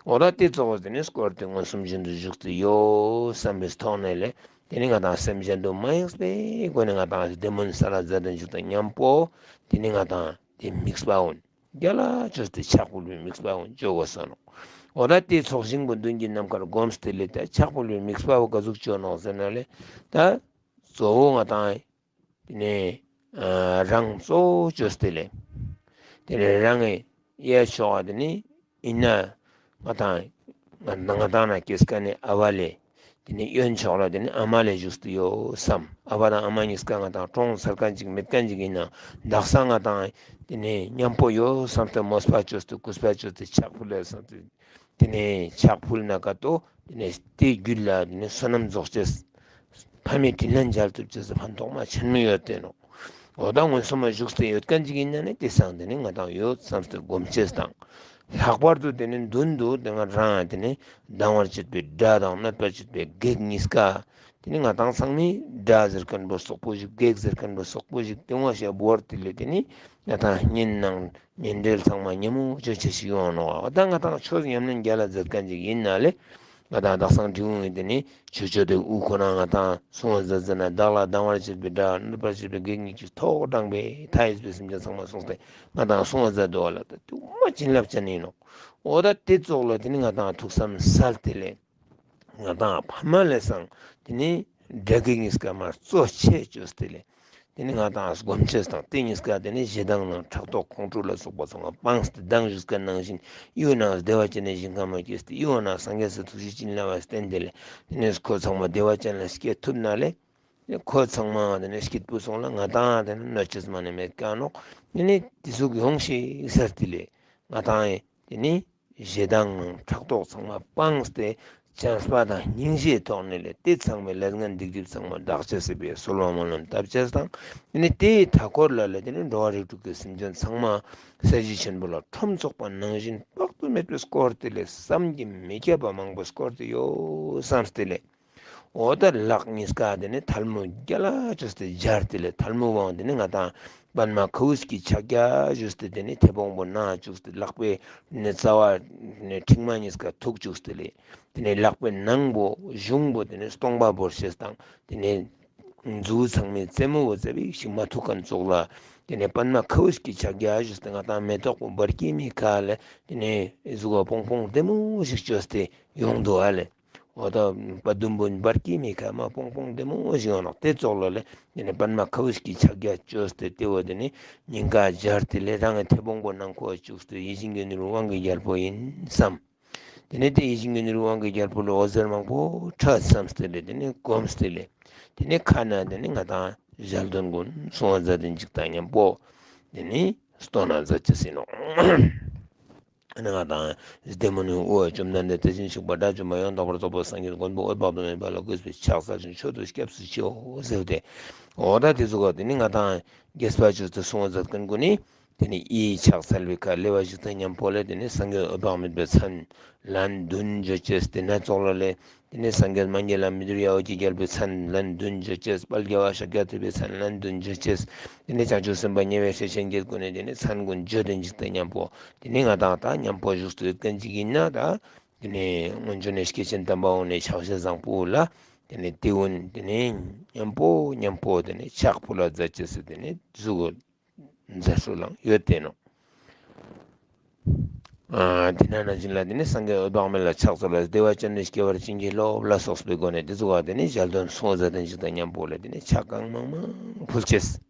འོ་ད་དེ་ཙོགས་དེ་ནི་སྐོར་དེ་མངོན་སུམ་བཞིན་དུ་བཞུགས་ཏེ་ཡོད་བསམ་པའི་ཐོག་ནས་ལས་དེ་ནི་ང་ཏང་སེམས་ཅན་དུ་མ་ཡེངས་པའི་སྒོ་ནས་ང་ཏང་བདེ་སྨོན་ས་ལ་མཛད་དེ་འཇུག་དང་མཉམ་པོ་དེ་ནི་ང་ཏང་དེ་དམིགས་པ་འོན་རྒྱལ་ལ་བཅོས་ཏེ་ཕྱག་ཕུལ་བའི་དམིགས་པ་འོན་བཅོ་དགོས་ས་ནོག། འོ་ད་དེ་ཚོགས་ཞིང་པོ་མདུན་གྱི་ནམ་མཁར་བསྒོམས་ཏེ་ལས་ད་ཕྱག་ཕུལ་བའི་དམིགས་པ་བོ་ག་ཟུག་བཅོ་ནོག་ཟེར་ན་ལས་ད་གཙོ་བོ་ང་ཏང་དེ་ནས་རང་གཙོ་བོ་བཅོས་ཏེ་ལས། དེ་ནས་རང་གི་གཡས་ཕྱོགས་དེ་ནས་ཡིན་ན་ང་ཏང་ང་ང་ཏང་ན་སྐྱེས་ཀ་ནས་ཨ་བ་ལས། དེ་ནས་གཡོན་ཕྱོགས་ལ་དེ་ནས་ཨ་མ་ལས་བཞུགས་ཏེ་ཡོད་བསམ། ཨ་བ་དང་ཨ་མ་གཉིས་ཀ་ང་ཏང་གྲོངས་ཚར་མཁན་ཅིག་མེད་མཁན་ཅིག་ཡིན་ན་དག་ས་ང་ཏང་དེ་ནས་མཉམ་པོ་ཡོད་བསམ་སྟེ་མོས་པ་བཅོས་ཏེ་གུས་པ་བཅོས་ཏེ་ཕྱག་ཕུལ་ལས་བསམ་སྟེ། དེ་ནས་ཕྱག་ཕུལ་ན་ཀ་ཏོ་དེ་ནས་དེའི་རྒྱུད་ལ་དེ་ནས་བསོད་ནམས་རྫོགས་ཅེས། ཕ་མའི་དྲིན་ལན་འཇལ་ཐུབ་ཅེས་སི་ཕན་ཐོགས་མ་ཆེན་མོ་ཡོད་དེ་ནོག། འོ་ད་མངོན་སུམ་མ་བཞུགས་ཏེ་ཡོད་མཁན་ཅིག་ཡིན་ན་ནི་དེ་སང་དེ་ནི་ང་ཏང་ཡོད་བསམ་སྟེ་སྒོམ་ཅེས་དང་། ལྷག་པར་དུ་དེ་ནི་མདུན་དུ་དེ་ང་རང་དེ་ནི་སྡང་བར་བྱེད་པའི་དགྲ་དང་གནོད་པར་བྱེད་པའི་བགེགས་གཉིས་ཀ། དེ་ནི་ང་ཏང་ཚང་མའི་དགྲ་ཟེར་མཁན་པོ་སོག་པོ་ཞིག་བགེགས་ཟེར་མཁན་པོ་སོག་པོ་ཞིག་དེ་ངོ་ཤེས་བོར་དེ་ལས་དེ་ནི་ང་ཏང་གཉེན་ནང་ཉེ་འབྲེལ་ཚང་མ་ཉེ་མོ་བཅོ་ཅེས་ཤིག་ཡོང་ནོག། འོ་ད་ང་ཏང་ཆོས་ཉམས་ལེན་རྒྱལ་ལ་མཛད་མཁན་ཅིག་ཡིན་ན་ལས། ང་ཏང་དག་སང་འབྲི་གུང་ངི་དེ་ནི་ཆོས་སྤྱོད་དེ་དབུ་ཁོ་ན་ང་ཏང་གསུང་བ་མཛད་ཟེར་ན་བདག་ལ་སྡང་བར་བྱེད་པའི་དགྲ་གནོད་པར་བྱེད་པའི་བགེགས་གཉིས་ཀྱི་ཐོག་དྲངས་པའི་མཐའ་ཡས་པའི་སེམས་ཅན་ཚང་མ་གསུངས་ཏེ་ང་ཏང་གསུང་བ་མཛད་དོ་ལ་ད་དུ་མ་བྱིན་རླབས་ཅན་ཡིན་ནོག། འོ་ད་དེ་ཙོགས་ལ་དེ་ནི་ང་ཏང་ཐུགས་བསམ་སལ་ཏེ་ལས། ང་ཏང་ཕ་མ་ལས་སང་དེ་ནི་དགྲ་བགེགས་གཉིས་ཀ་མ་གཙོ་ཆེ་བཅོས་ཏེ་ལས། དེ་ནི་ང་ཏང་སྒོམ་ཅེས་དང་དེ་གཉིས་ཀ་དེ་ནི་ཞེ་སྡང་ནང་ཕྲག་དོག་ཁོང་ཁྲོ་ལ་སོགས་པ་ཚང་མ་སྤངས་ཏེ་མདང་ཞུས་མཁན་ནང་བཞིན་ཡུལ་ན་བདེ་བ་ཅན་ནི་ཞིང་ཁམས་མ་སྐྱེས་ཏེ་ཡུལ་ན་སངས་རྒྱས་སི་ཐུགས་རྗེ་བྱིན་རླབས་བསྟན་ཏེ་ལས། དེ་ནི་ཁོ་ཚང་མ་བདེ་བ་ཅན་ལ་སྐྱེ་ཐུབ་ན་ལས། ཁོ་ཚང་མ་དེ་ནི་སྐྱིད་པོ་སོང་ལ་ང་ཏང་དེ་ནི་གནོད་ཅེས་མ་ནི་མེད་ཀ་ནོག། དེ་ནི་དེ་ཟུག་ཡོང་ཤིག་ཟེར་ཏེ་ལས། ང་ཏང་ཡི་དེ་ནི་ཞེ་སྡང་ཕྲག་དོག་ཚང་མ་སྤངས་ཏེ་བྱམས་པ་དང་སྙིང་རྗེའི་ཐོག་ནས་ལས་དེ་ཚང་མའི་ལས་ངན་སྡིག་སྒྲིབ་ཚང་མ་དག་ཅེས་སི་ཕིའ་གསོལ་བ་སྨོན་ལམ་བཏབ་ཅེས་དང་། དེ་ནི་དེའི་མཐའ་འཁོར་ལ་ལས་དེ་ནི་འགྲོ་བ་རིགས་དྲུག་གི་སེམས་ཅན་ཚང་མ་ས་གཞི་ཆེན་པོ་ལ་ཁྲོམ་ཚོགས་པ་ནང་བཞིན་དཔག་ཏུ་མེད་པའི་སྐོར་དེ་ལས་བསམ་གྱིས་མི་ཁྱབ་པ་མང་པོ་སྐོར་དེ་ཡོད་བསམས་ཏེ་ལས། འོ་ད་ལག་གཉིས་ཀ་དེ་ནི་ཐལ་མོ་རྒྱ་ལ་བཅོས་ཏེ་སྦྱར་ཏེ་ལས། ཐལ་མོ་བོ་དེ་ནི་ང་ཏང་པདྨ་ཁ་བུབ་ཀྱི་ཕྱག་རྒྱ་བཅོས་ཏེ་དེ་ནི་མཐེ་བོང་པོ་ནང་བཅུག་སྟེ་ལག་པའི་ནི་རྩ་བ་ནི་མཁྲིག་མ་གཉིས་ཀ་ཐུག་བཅུག་སྟེ་ལས། དེ་ནི་ལག་པའི་ནང་པོ་གཞུང་པོ་དེ་ནི་སྟོང་པ་བོར་ཤེས་དང་དེ་ནི་མཛུ་གུ་ཚང་མའི་རྩེ་མོ་བོ་རྩེ་བིག་ཞིག་མ་ཐུག་མཁན་ཙོགས་ལ་དེ་ནི་པདྨ་ཁ་བུབ་ཀྱི་ཕྱག་རྒྱ་བཅོས་ཏེ་ང་ཏང་མེ་ཏོག་པོ་འབར་གྱི་མི་ཁ་ལས་དེ་ནི་གཟུགས་པོ་པོང་པོང་བདེ་མོ་ཞིག་བཅོས་ཏེ་ཡོང་འདུག་ཨ་ལས། འོ་ད་པ་དུམ་བུ་འབར་གྱི་མི་ཁ་མ་པོང་པོང་བདེ་མོ་ཞིག་ཡོང་ནོག། དེ་ཙོགས་ལ་ལས་དེ་ནི་པདྨ་ཁ་བུབ་ཀྱི་ཕྱག་རྒྱ་བཅོས་ཏེ་དེ་བོ་དེ་ནི་སྙིང་ག་སྦྱར་ཏེ་ལས་རང་གི་མཐེ་བོང་པོ་ནང་ཁོ་བཅུག་སྟེ་ཡིད་བཞིན་གྱི་ནོར་བུ་དབང་གི་རྒྱལ་པོ་ཡིན་བསམ། དེ་ནི་དེ་ཡིད་བཞིན་གྱི་ནོར་བུ་དབང་གི་རྒྱལ་པོ་ལ་འོད་ཟེར་མང་པོ་ཕྲ་བསམས་ཏེ་ལས་དེ་ནི་བསྒོམས་ཏེ་ལས། དེ་ནི་ཁ་ན་དེ་ནི་ང་ཏང་ཞལ་འདོན་ཀུན་གསུང་བ་མཛད་དེ་འཇུག་དང་མཉམ་པོ་དེ་ནི་སྟོན་ན་མཛད་ཅེས་ཡིན་ནོག། ཨ་ནི་ང་ཏང་བདེ་སྨོན་ནི་དབུ་བ་བཅོམ་ལྡན་འདས་དེ་བཞིན་གཤེགས་པ་དགྲ་བཅོམ་པ་ཡང་དག་པར་རྫོགས་པའི་སངས་རྒྱས་མགོན་པོ་འོད་དཔག་ཏུ་མེད་པ་ལ་གུས་པས་ཕྱག་འཚལ་ཞིང་མཆོད་དོ་སྐྱབས་སུ་མཆིའོ་ཟེར་ཏེ། འོ་ད་དེ་ཟུག་ག་དེ་ནི་ང་ཏང་རྒྱས་པ་བཅོས་ཏེ་གསུང་བ་མཛད་མཁན་ཀུན་ནི་དེ་ནི་ཡིད་ཕྱག་འཚལ་བའི་ཁ་ལས་པ་ཞིག་དང་མཉམ་པོ་ལས་དེ་ནི་སངས་རྒྱས་འོད་དཔག་མེད་པའི་མཚན་ལན་བདུན་བརྗོད་ཅེས། དེ་ན་ཙོགས་ལ་ལས་དེ་ནི་སངས་རྒྱས་སྨན་གྱི་བླ་མ་མི་འགྱུར་ཡ་ཝ་གི་རྒྱལ་པོའི་མཚན་ལན་བདུན་བརྗོད་ཅེས། དཔལ་རྒྱལ་བ་ཤཱཀྱ་ཐུབ་པའི་མཚན་ལན་བདུན་བརྗོད་ཅེས། དེ་ནི་བྱང་ཆུབ་སེམས་དཔའ་ཉེ་བའི་སྲས་ཆེན་བརྒྱད་ཀུན་ནི་དེ་ནི་མཚན་ཀུན་བརྗོད་དེ་འཇུག་དང་མཉམ་པོ་དེ་ནི་ང་ཏང་ད་མཉམ་པོ་བཞུགས་སུ་ཡོད་མཁན་ཅིག་ཡིན་ན་ད་དེ་ནི་སྔོན་བྱོན་ནི་སྐྱེས་ཆེན་དམ་པ་འོ་ནི་ཕྱག་བཞེས་བཟང་པོ་ལ་དེ་ནི་དེ་ཀུན་དེ་ནི་མཉམ་པོ་མཉམ་པོ་དེ་ནི་ཕྱག་ཕུལ་ལ་མཛད་ཅེས་སི་དེ་ནི་གཟུགས་མཛད་སྲོལ་ལ་ཡོད་དེ་ནོག། ཨ་དེ་ན་ནང་བཞིན་ལ་དེ་ནི་སངས་རྒྱས་འོད་དཔག་མེད་ལ་ཕྱག་འཚལ་ལ་བདེ་བ་ཅན་ནི་སྐྱེ་བར་བྱིན་གྱིས་རློབས་ལ་སོགས་པའི་སྒོ་ནས་དེ་ཚོ་བ་དེ་ནི་ཞལ་འདོན་གསུང་བ་མཛད་དེ་འཇུག་དང་མཉམ་པོ་ལ་དེ་ནི་ཕྱག་གང་མང་མང་ཕུལ་ཅེས།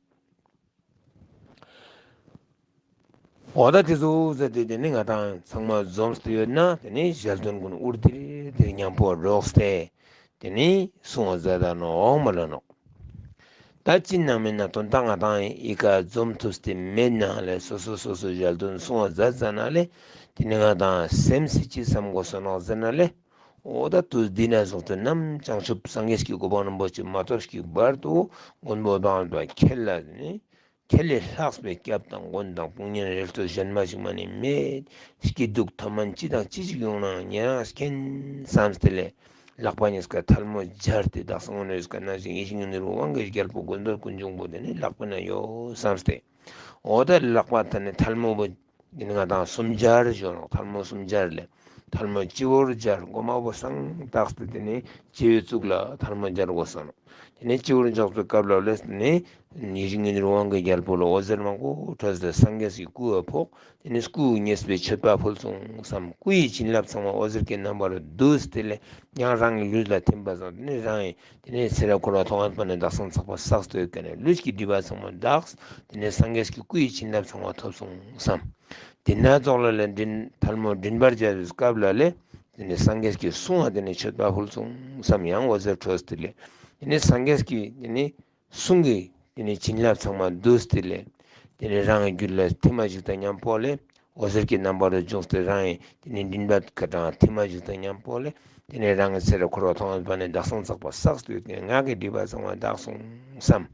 འོ་ད་དེ་ཚོ་ཟེར་ཏེ་དེ་ནི་ང་ཏང་ཚང་མ་འཛོམས་ཏེ་ཡོད་ན་དེ་ནི་ཞལ་འདོན་ཀུན་འུར་དིར་དིར་མཉམ་པོ་སྒྲོགས་ཏེ་དེ་ནི་གསུང་བ་མཛད་ད་ནོག་མ་ལ་ནོག། ད་ཅི་ནང་མིན་ན་དོན་དག་ང་ཏང་ཡི་ག་འཛོམས་ཐུབ་སྟེ་མེད་ན་ལས་སོ་སོ་སོ་སོ་ཞལ་འདོན་གསུང་བ་མཛད་ཙ་ན་ལས་དེ་ནི་ང་ཏང་སེམས་སི་ཅི་བསམ་དགོས་སོ་ནོག་ཟེར་ན་ལས། འོ་ད་དུས་འདི་ན་ཟུག་ཏུ་ནམ་བྱང་ཆུབ་སངས་རྒྱས་ཀྱི་གོ་འཕང་རིན་པོ་ཆེ་མ་ཐོབ་ཀྱི་བར་དུ་མགོན་པོ་དང་ཁྱེད་ལ་ནི་ཁྱེད་ལས་ལྷག་པའི་སྐྱབས་དང་མགོན་དང་དཔུང་གཉེན་རེ་ལྟོས་གཞན་མ་ཞིག་མ་ནི་མེད། སྐྱིད་སྡུག་མཐོ་དམན་ཅི་དང་ཅི་ཞིག་ཡོང་ནའང་ཉེ་རང་མཁྱེན་བསམས་ཏེ་ལས་ལག་པ་གཉིས་ཀ་ཐལ་མོ་སྦྱར་ཏེ་བདག་སང་འོ་ནོས་ཀ་ན་ཞིག་ཡིད་བཞིན་གྱི་ནོར་བུ་དབང་གི་རྒྱལ་པོ་མགོན་པོ་ཀུན་འབྱུང་པོ་དེ་ནི་ལག་པ་ན་ཡོད་བསམས་ཏེ། འོ་ད་ལག་པ་ད་ནི་ཐལ་མོ་བོ་དེ་ནི་ང་ཏང་སུམ་སྦྱར་ཞུ་ནོག། ཐལ་མོ་སུམ་སྦྱར་ལས་ ཐལ་མོ་སྤྱི་བོར་སྦྱར། གོ་མ་བོ་སང་བཏགས་ཏེ་དེ་ནེ་སྤྱི་བོའི་གཙུག་ལ་ཐལ་མོ་སྦྱར་དགོས་སོ་ནོག། དེ་ནེ་སྤྱི་བོར་འཇོག་པའི་སྐབས་ལ་ལས་དེ་ནེ་ཡིད་བཞིན་ཉི་ཟླའི་དབང་གི་རྒྱལ་པོ་ལ་འོད་ཟེར་མང་པོ་འཕྲོས་ཏེ་སངས་རྒྱས་ཀྱི་སྐུ་ལ་ཕོག། དེ་ནེ་སྐུ་བརྙེས་པའི་མཆོད་པ་ཕུལ་སོང་བསམ། སྐུ་ཡི་བྱིན་རླབས་ཚང་མ་འོད་ཟེར་གྱི་རྣམ་པར་བསྡུས་ཏེ་ལས་ཡང་རང་གི་རྒྱུད་ལ་ཐིམ་པ་སོང་། དེ་ནེ་རང་གི་དེ་ནེ་ཚེ་རབས་འཁོར་བ་ཐོག་མ་ནེ་བདག་སང་ཚགས་པ་བསགས་ཏེ་ཡོད་མཁན་ནི་ལུས་ཀྱི་སྒྲིབ་པ་ཚང་མ་དག། དེ་ནེ་སངས་རྒྱས་ཀྱི་སྐུ་ཡི་བྱིན་རླབས་ཚང་མ་ཐོབ་སོང་བསམ། དེ་ནེ་ཙོགས་ལ་ལས་མགྲིན་ཐལ་མོ་མགྲིན་པར་སྦྱར་བའི་སྐབས་ལ་ལས་དེ་ནེ་སངས་རྒྱས་ཀྱི་གསུང་ང་དེ་ནེ་མཆོད་པ་ཕུལ་སོང་བསམ། ཡང་འོད་ཟེར་འཕྲོས་ཏེ་ལས་དེ་ནེ་སངས་རྒྱས་ཀྱི་དེ་ནེ་གསུང་གི་དེ་ནེ་བྱིན་རླབས་ཚང་མ་བསྡུས་ཏེ་ལས་དེ་ནེ་རང་གི་རྒྱུད་ལ་ཐིམ་མ་ཞིག་དང་མཉམ་པོ་ལས་འོད་ཟེར་གྱི་རྣམ་པར་འཇོག་སྟེ་རང་གི་དེ་ནེ་མགྲིན་པ་ཁ་ཐལ་མོ་ཐིམ་མ་ཞིག་དང་མཉམ་པོ་ལས་དེ་ནེ་རང་གི་ཚེ་རབས་འཁོར་བ་ཐོག་མ་ནེ་བདག་སང་ཚགས་པ་བསགས་ཏེ་ཡོད་མཁན་ངག་གི་སྒྲིབ་པ་ཚང་མ་དག་སོང་བསམ།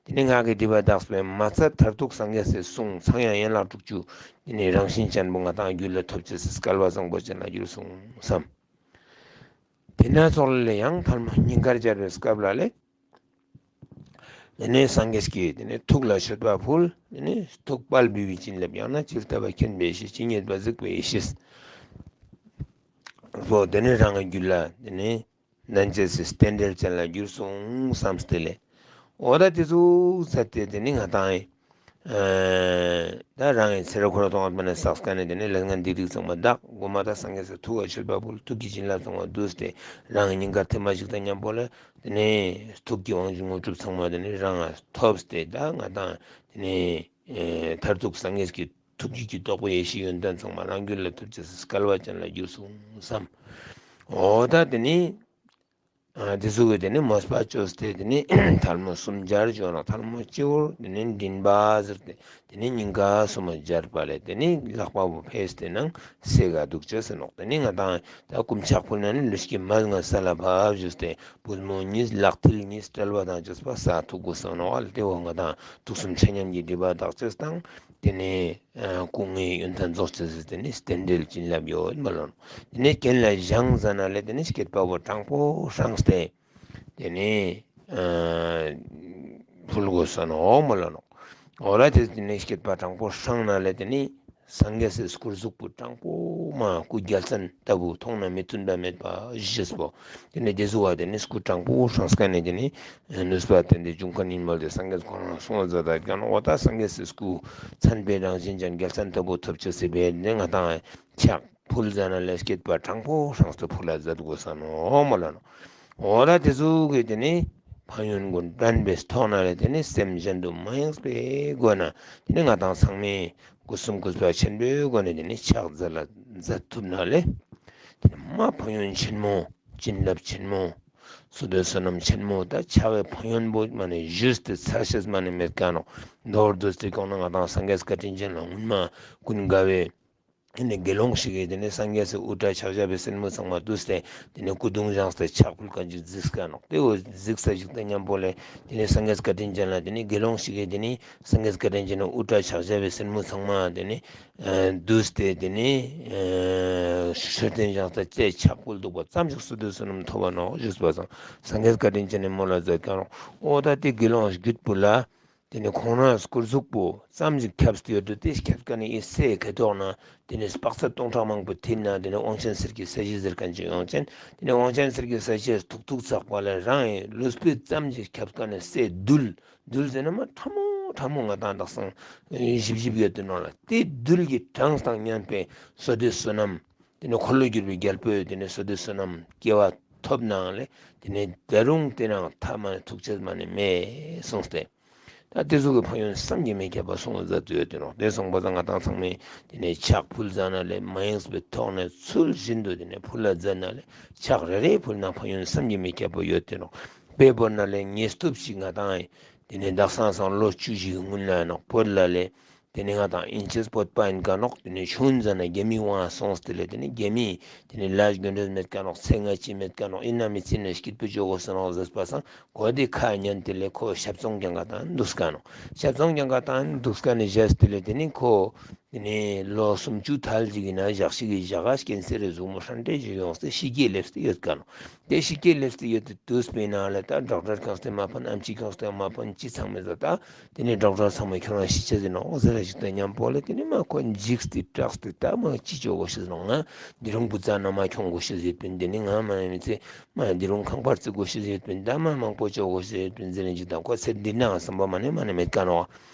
དེ་ནེ་ངག་གི་སྒྲིབ་པ་དག་པས་མ་ཚད་མཐར་ཐུག་སངས་རྒྱས་སི་གསུང་ཚངས་དབྱངས་ཡན་ལག་དྲུག་ཅུ་དེ་ནེ་རང་བཞིན་ཅན་པོ་ང་དང་རྒྱུད་ལ་ཐོབ་ཅེས་སི་སྐལ་བ་བཟང་པོ་ཅན་ལ་གྱུར་སོང་བསམ། དེ་ནེ་ཙོགས་ལ་ལས་ཡང་ཐལ་མོ་སྙིང་གར་སྦྱར་བའི་སྐབས་ལ་ལས་དེ་ནེ་སངས་རྒྱས་ཀྱི་དེ་ནེ་ཐུགས་ལ་མཆོད་པ་ཕུལ། དེ་ནེ་ཐུགས་དཔལ་བེའུའི་བྱིན་རླབས་ཡང་ན་ཇི་ལྟ་བ་མཁྱེན་པའི་ཡེ་ཤེས་ཇི་སྙེད་པ་གཟིགས་པའི་ཡེ་ཤེས་པོ་དེ་ནེ་རང་གི་རྒྱུད་ལ་དེ་ནེ་ལྡན་ཅེས་སི་རྟེན་འབྲེལ་ཅན་ལ་གྱུར་སོང་བསམ་སྟེ་ལས། འོ་ད་དེ་ཙོགས་ཟེར་ཏེ་དེ་ནེ་ང་དང་ཨེ་ད་རང་གི་ཚེ་རབས་འཁོར་བ་ཐོག་མ་ནེ་བསགས་མཁན་ནི་དེ་ནེ་ལས་ངན་སྡིག་སྒྲིབ་ཚང་མ་དག། གོ་མ་ད་སངས་རྒྱས་སི་ཐུགས་ལ་མཆོད་པ་ཕུལ། ཐུགས་ཀྱི་བྱིན་རླབས་ཚང་མ་བསྡུས་ཏེ་རང་གི་སྙིང་གར་ཐིམ་མ་ཞིག་དང་མཉམ་པོ་ལས་དེ་ནེ་ཐུགས་ཀྱི་དབང་བཞི་དངོས་གྲུབ་ཚང་མ་དེ་ནེ་རང་ལ་ཐོབ་སྟེ་ད་ང་དང་དེ་ནེ་ཨེ་མཐར་ཐུག་སངས་རྒྱས་ཀྱི་ཐུགས་རྒྱུད་ཀྱི་རྟོགས་པའི་ཡེ་ཤེས་ཡོན་ཏན་ཚང་མ་རང་རྒྱུད་ལ་ཐོབ་ཅེས་སི་སྐལ་བ་ཅན་ལ་གྱུར་སོང་བསམ། འོ་ད་དེ་ནེ་ཨ་དེ་ཙོགས་ཀྱི་དེ་ནེ་མོས་པ་ཅོས་ཏེ་དེ་ནེ་ཐལ་མོ་གསུམ་སྦྱར་ཅོ་ནོག། ཐལ་མོ་སྤྱི་བོར་དེ་ནེ་མགྲིན་པ་ཟེར་ཏེ་དེ་ནེ་སྙིང་ག་གསུམ་སྦྱར་བ་ལས་དེ་ནེ་ལག་པ་བོ་ཕེས་ཏེ་ནང་གསེག་ག་དུག་ཅེས་ཟེར་ནོག། དེ་ནེ་ང་དང་ད་སྐུ་ཕྱག་ཕུལ་ན་ནི་ལུས་ཀྱི་མལ་ལྔ་ས་ལ་ཕབ་ཞུས་ཏེ་པུས་མོ་གཉིས་ལག་མཐིལ་གཉིས་དཔྲལ་བ་དང་བཅས་པ་ས་ཐུག་དགོས་སོ་ནོག། ཨ་ལ་དེ་བོ་ང་དང་དུག་གསུམ་ཆ་མཉམ་གྱི་སྒྲིབ་པ་དག་ཅེས་དང་དེ་ནེ་ཨ་སྐུ་ལྔའི་ཡོན་ཏན་རྫོགས་ཅེས་སི་དེ་ནེ་རྟེན་འབྲེལ་བྱིན་རླབས་ཡོད་མ་ལོ་ནོག། དེ་ནེ་གྱེན་ལ་བཞེངས་ཟ་ན་ལས་དེ་ནེ་སྐེད་པ་བོ་དྲང་པོ་བསྲངས་ཏེ་དེ་ནེ་ཨ་ཕུལ་དགོས་སོ་ནོག་མ་ལོ་ནོག། འོ་ལ་དེ་དེ་ནེ་སྐེད་པ་དྲང་པོ་བསྲངས་ན་ལས་དེ་ནེ་སངས་རྒྱས་སི་སྐུ་གཟུགས་པོ་དྲང་པོ་མ་སྐུ་རྒྱལ་མཚན་ལྟ་བུ་མཐོང་ན་མི་མཐུན་པ་མེད་པ་ཞེས་པོ། དེ་ནེ་དེ་ཙོགས་པ་དེ་ནེ་སྐུ་དྲང་པོ་བསྲངས་མཁན་ནི་དེ་ནེ་ནུས་པ་དེ་འདྲ་འབྱུང་མཁན་ཡིན་མོལ་ཏེ་སངས་རྒྱས་ཁོ་རང་གསུངས་མཛད་ད་ཀྱང་འོ་ད་སངས་རྒྱས་སི་སྐུ་མཚན་དཔེའི་རང་བཞིན་ཅན་རྒྱལ་མཚན་ལྟ་བུ་ཐོབ་ཅེས་སི་ཕི་ལ་ནི་ང་དང་ཕྱག་ཕུལ་ཟ་ན་ལས་སྐེད་པ་དྲང་པོ་བསྲངས་ཏེ་ཕུལ་ལ་མཛད་དགོས་ས་ནོག་མ་ལ་ནོག། འོ་ད་དེ་ཙོགས་ཀྱི་དེ་ནེ་ཕན་ཡོན་ཀུན་དྲན་པའི་ཐོག་ནེ་ལས་དེ་ནེ་སེམས་གཞན་དུ་མ་ཡེངས་པའི་སྒོ་ནེ་དེ་ནེ་ང་དང་ཚང་མས་སྒོ་གསུམ་གུས་པ་ཆེན་པོའི་སྒོ་ནེ་དེ་ནེ་ཕྱག་འཚལ་ལ་མཛད་ཐུབ་ན་ལས་དེ་ནེ་མ་ཕན་ཡོན་ཆེན་མོ་བྱིན་རླབས་ཆེན་མོ་བསོད་བདེ་བསོད་ནམས་ཆེན་མོ་ད་ཕྱག་གི་ཕན་ཡོན་པོ་མ་ནེ་ཞུས་ཏེ་ཚར་ཤེས་མ་ནེ་མེད་ཀ་ནོག། མདོར་བསྡུས་ཏེ་ཀྱང་ན་ང་དང་སངས་རྒྱས་བཀའ་དྲིན་ཅན་ལ་སྔོན་མ་ཀུན་དགའ་བོའི་དེ་ནེ་དགེ་སློང་ཞིག་གིས་དེ་ནེ་སངས་རྒྱས་སི་དབུ་སྐྲ་ཕྱག་ཞབས་པའི་སེན་མོ་ཚང་མ་བསྡུས་ཏེ་དེ་ནེ་སྐུ་གདུང་བཞེངས་ཏེ་ཕྱག་ཕུལ་མཁན་ཅིག་གཟིགས་ཀ་ནོག། དེ་བོ་གཟིགས་ས་ཞིག་དང་མཉམ་པོ་ལས་དེ་ནེ་སངས་རྒྱས་བཀའ་དྲིན་ཅན་ལ་དེ་ནེ་དགེ་སློང་ཞིག་གིས་དེ་ནེ་སངས་རྒྱས་བཀའ་དྲིན་ཅན་ལ་དབུ་སྐྲ་ཕྱག་ཞབས་པའི་སེན་མོ་ཚང་མ་དེ་ནེ་ཨ་བསྡུས་ཏེ་དེ་ནེ་ཨ་མཆོད་རྟེན་བཞེངས་ཏེ་ཕྱག་ཕུལ་འདུག་པ་ཙམ་ཞིག་བསོད་བདེ་བསོད་ནམས་ཐོབ་པ་ནོག་ཞུས་པ་སང་སངས་རྒྱས་བཀའ་དྲིན་ཅན་ནི་མོལ་ལ་མཛད་ཀ་ནོག། འོ་ད་དེ་དགེ་སློང་བརྒྱུད་པོ་ལ་དེ་ནེ་ཁོང་རང་སྐུ་གཟུགས་པོ་ཙམ་ཞིག་ཁྱབ་སྟེ་ཡོད་དུ་དེ་ཁྱབ་ཀ་ནེ་ཨི་སའི་ཁ་ཐོག་ནེ་དེ་ནེ་དཔག་ཚད་སྟོང་ཕྲག་མང་པོ་ཐིམ་ན་དེ་ནེ་དབང་ཆེན་གསེར་གྱི་ས་གཞི་ཟེར་མཁན་ཅིག་ཡོང་ཅན། དེ་ནེ་དབང་ཆེན་གསེར་གྱི་ས་གཞི་ཐུག་ཐུག་ཚགས་པ་ལས་རང་གི་ལུས་པོ་ཙམ་ཞིག་ཁྱབ་ཀ་ནེ་སའི་རྡུལ་རྡུལ་ཟེར་ན་མ་ཕྲ་མོ་ཕྲ་མོ་ང་དང་དག་སང་ཞིབ་ཞིབ་ཡོད་དེ་ནོག་ལ། དེ་རྡུལ་གྱི་གྲངས་དང་མཉམ་པའི་བསོད་བདེ་བསོད་ནམས་དེ་ནེ་འཁོར་ལོས་སྒྱུར་བའི་རྒྱལ་པོས་དེ་ནེ་བསོད་བདེ་བསོད་ནམས་སྐྱེ་བ་ཐོབ་ནའང་ལས་དེ་ནེ་ད་རུང་དེ་རང་ཐ་མ་ནེ་ཐུག་ཅེས་མ་ནེ་མེད་གསུངས་ཏེ། ད་དེ་ཙོགས་ཀྱི་ཕན་ཡོན་བསམ་གྱིས་མི་ཁྱབ་པ་གསུངས་མཛད་དེ་ཡོད་དེ་ནོག། དེ་སོང་པ་སང་ང་དང་ཚང་མས་དེ་ནེ་ཕྱག་ཕུལ་ཟ་ན་ལས་མ་ཡེངས་པའི་ཐོག་ནེ་ཚུལ་བཞིན་དུ་དེ་ནེ་ཕུལ་ལ་མཛད་ན་ལས་ཕྱག་རེ་རེ་ཕུལ་ན་ཕན་ཡོན་བསམ་གྱིས་མི་ཁྱབ་པ་ཡོད་དེ་ནོག། དཔེ་བོར་ན་ལས་ཉེས་ཐུབ་ཞིག་ང་དང་དེ་ནེ་དག་སང་སང་ལོ་བཅུ་བཞི་གི་སྔུན་ལ་ནོག་བོད་ལ་ལས་དེ་ནེ་ང་དང་ཨིན་ཅེས་བོད་པ་ཨིན་ཀ་ནོག། དེ་ནེ་ཆུང་ཟ་ན་རྒྱ་མི་དབང་སོང་སྟེ་ལས་དེ་ནེ་རྒྱ་མི་དེ་ནེ་ལ་རྒྱུ་འབྲས་མེད་ཀ་ནོག། ཚེ་སྔ་ཕྱི་མེད་ཀ་ནོག། ཨིན་ན་མི་ཚེ་ནེ་སྐྱིད་པོ་ཅོ་དགོས་ས་ནོག་ཟེར་པ་སང་གོ་དེ་ཁ་ཉན་ཏེ་ལས་ཁོ་ཞབས་བཙོང་རྒྱག་ག་དང་འདུག་ཀ་ནོག། ཞབས་བཙོང་རྒྱག་ག་དང་འདུག་ཀ་ནེ་བཞེས་ཏེ་ལས་དེ་ནེ་ཁོ་ དེ་ནས་ལོ་སུམ་ཅུ་ཐལ་ཅིག་ཡིན་ན་ཞག་ཞིག་གི་ཞག་ག་སྐྱེན་སེར་རི་ཟུག་མོ་ཧྲན་ཏེ་ཞིག་ཡོངས་ཏེ་ཤི་སྐྱེ་སླེབས་ཏེ་ཡོད་ཀ་ནོག་དེ་ཤི་སྐྱེ་སླེབས་ཏེ་ཡོད་དེ་དུས་པའི་ནང་ལ་ད་ཌོག་ཊར་ཁྱོངས་ཏེ་མ་ཕན། ཨམ་ཆི་ཁྱོངས་ཏེ་མ་ཕན། ཅི་ཚང་མེད་ད། དེ་ནས་ཌོག་ཊར་ཚང་མས་ཁྱོད་རང་ཤི་ཆ་ཟེར་ནོག་ཟེར་ར་ཞིག་དང་མཉམ་པོ་ལ། དེ་ནས་མ་ཁོ་འཇིགས་ཏེ་སྐྲག་སྟེ་ད་མ་ཅི་ཅོ་དགོས་ཤེས་ནོག་ང་འདི་རུང་བུ་ཚ་ན་མ་ཁྱོང་དགོས་ཤེས་ཡོད་པིན། དེ་ནས་ང་མ་ནས་མི་ཚེ་མ་འདི་རུང་ཁང་པར་བརྩི་དགོས་ཤེས་ཡོད་པིན། ད་མ་མང་པོ་ཅོ་དགོས་ཤེས་ཡོད་པིན་ཟེར་ར་ཞིག་དང་ཁོ་ཚེ་འདི་ནའང་བསམ་པ་མ་ནས་མ་ནས་མེད་ཀ་ནོག་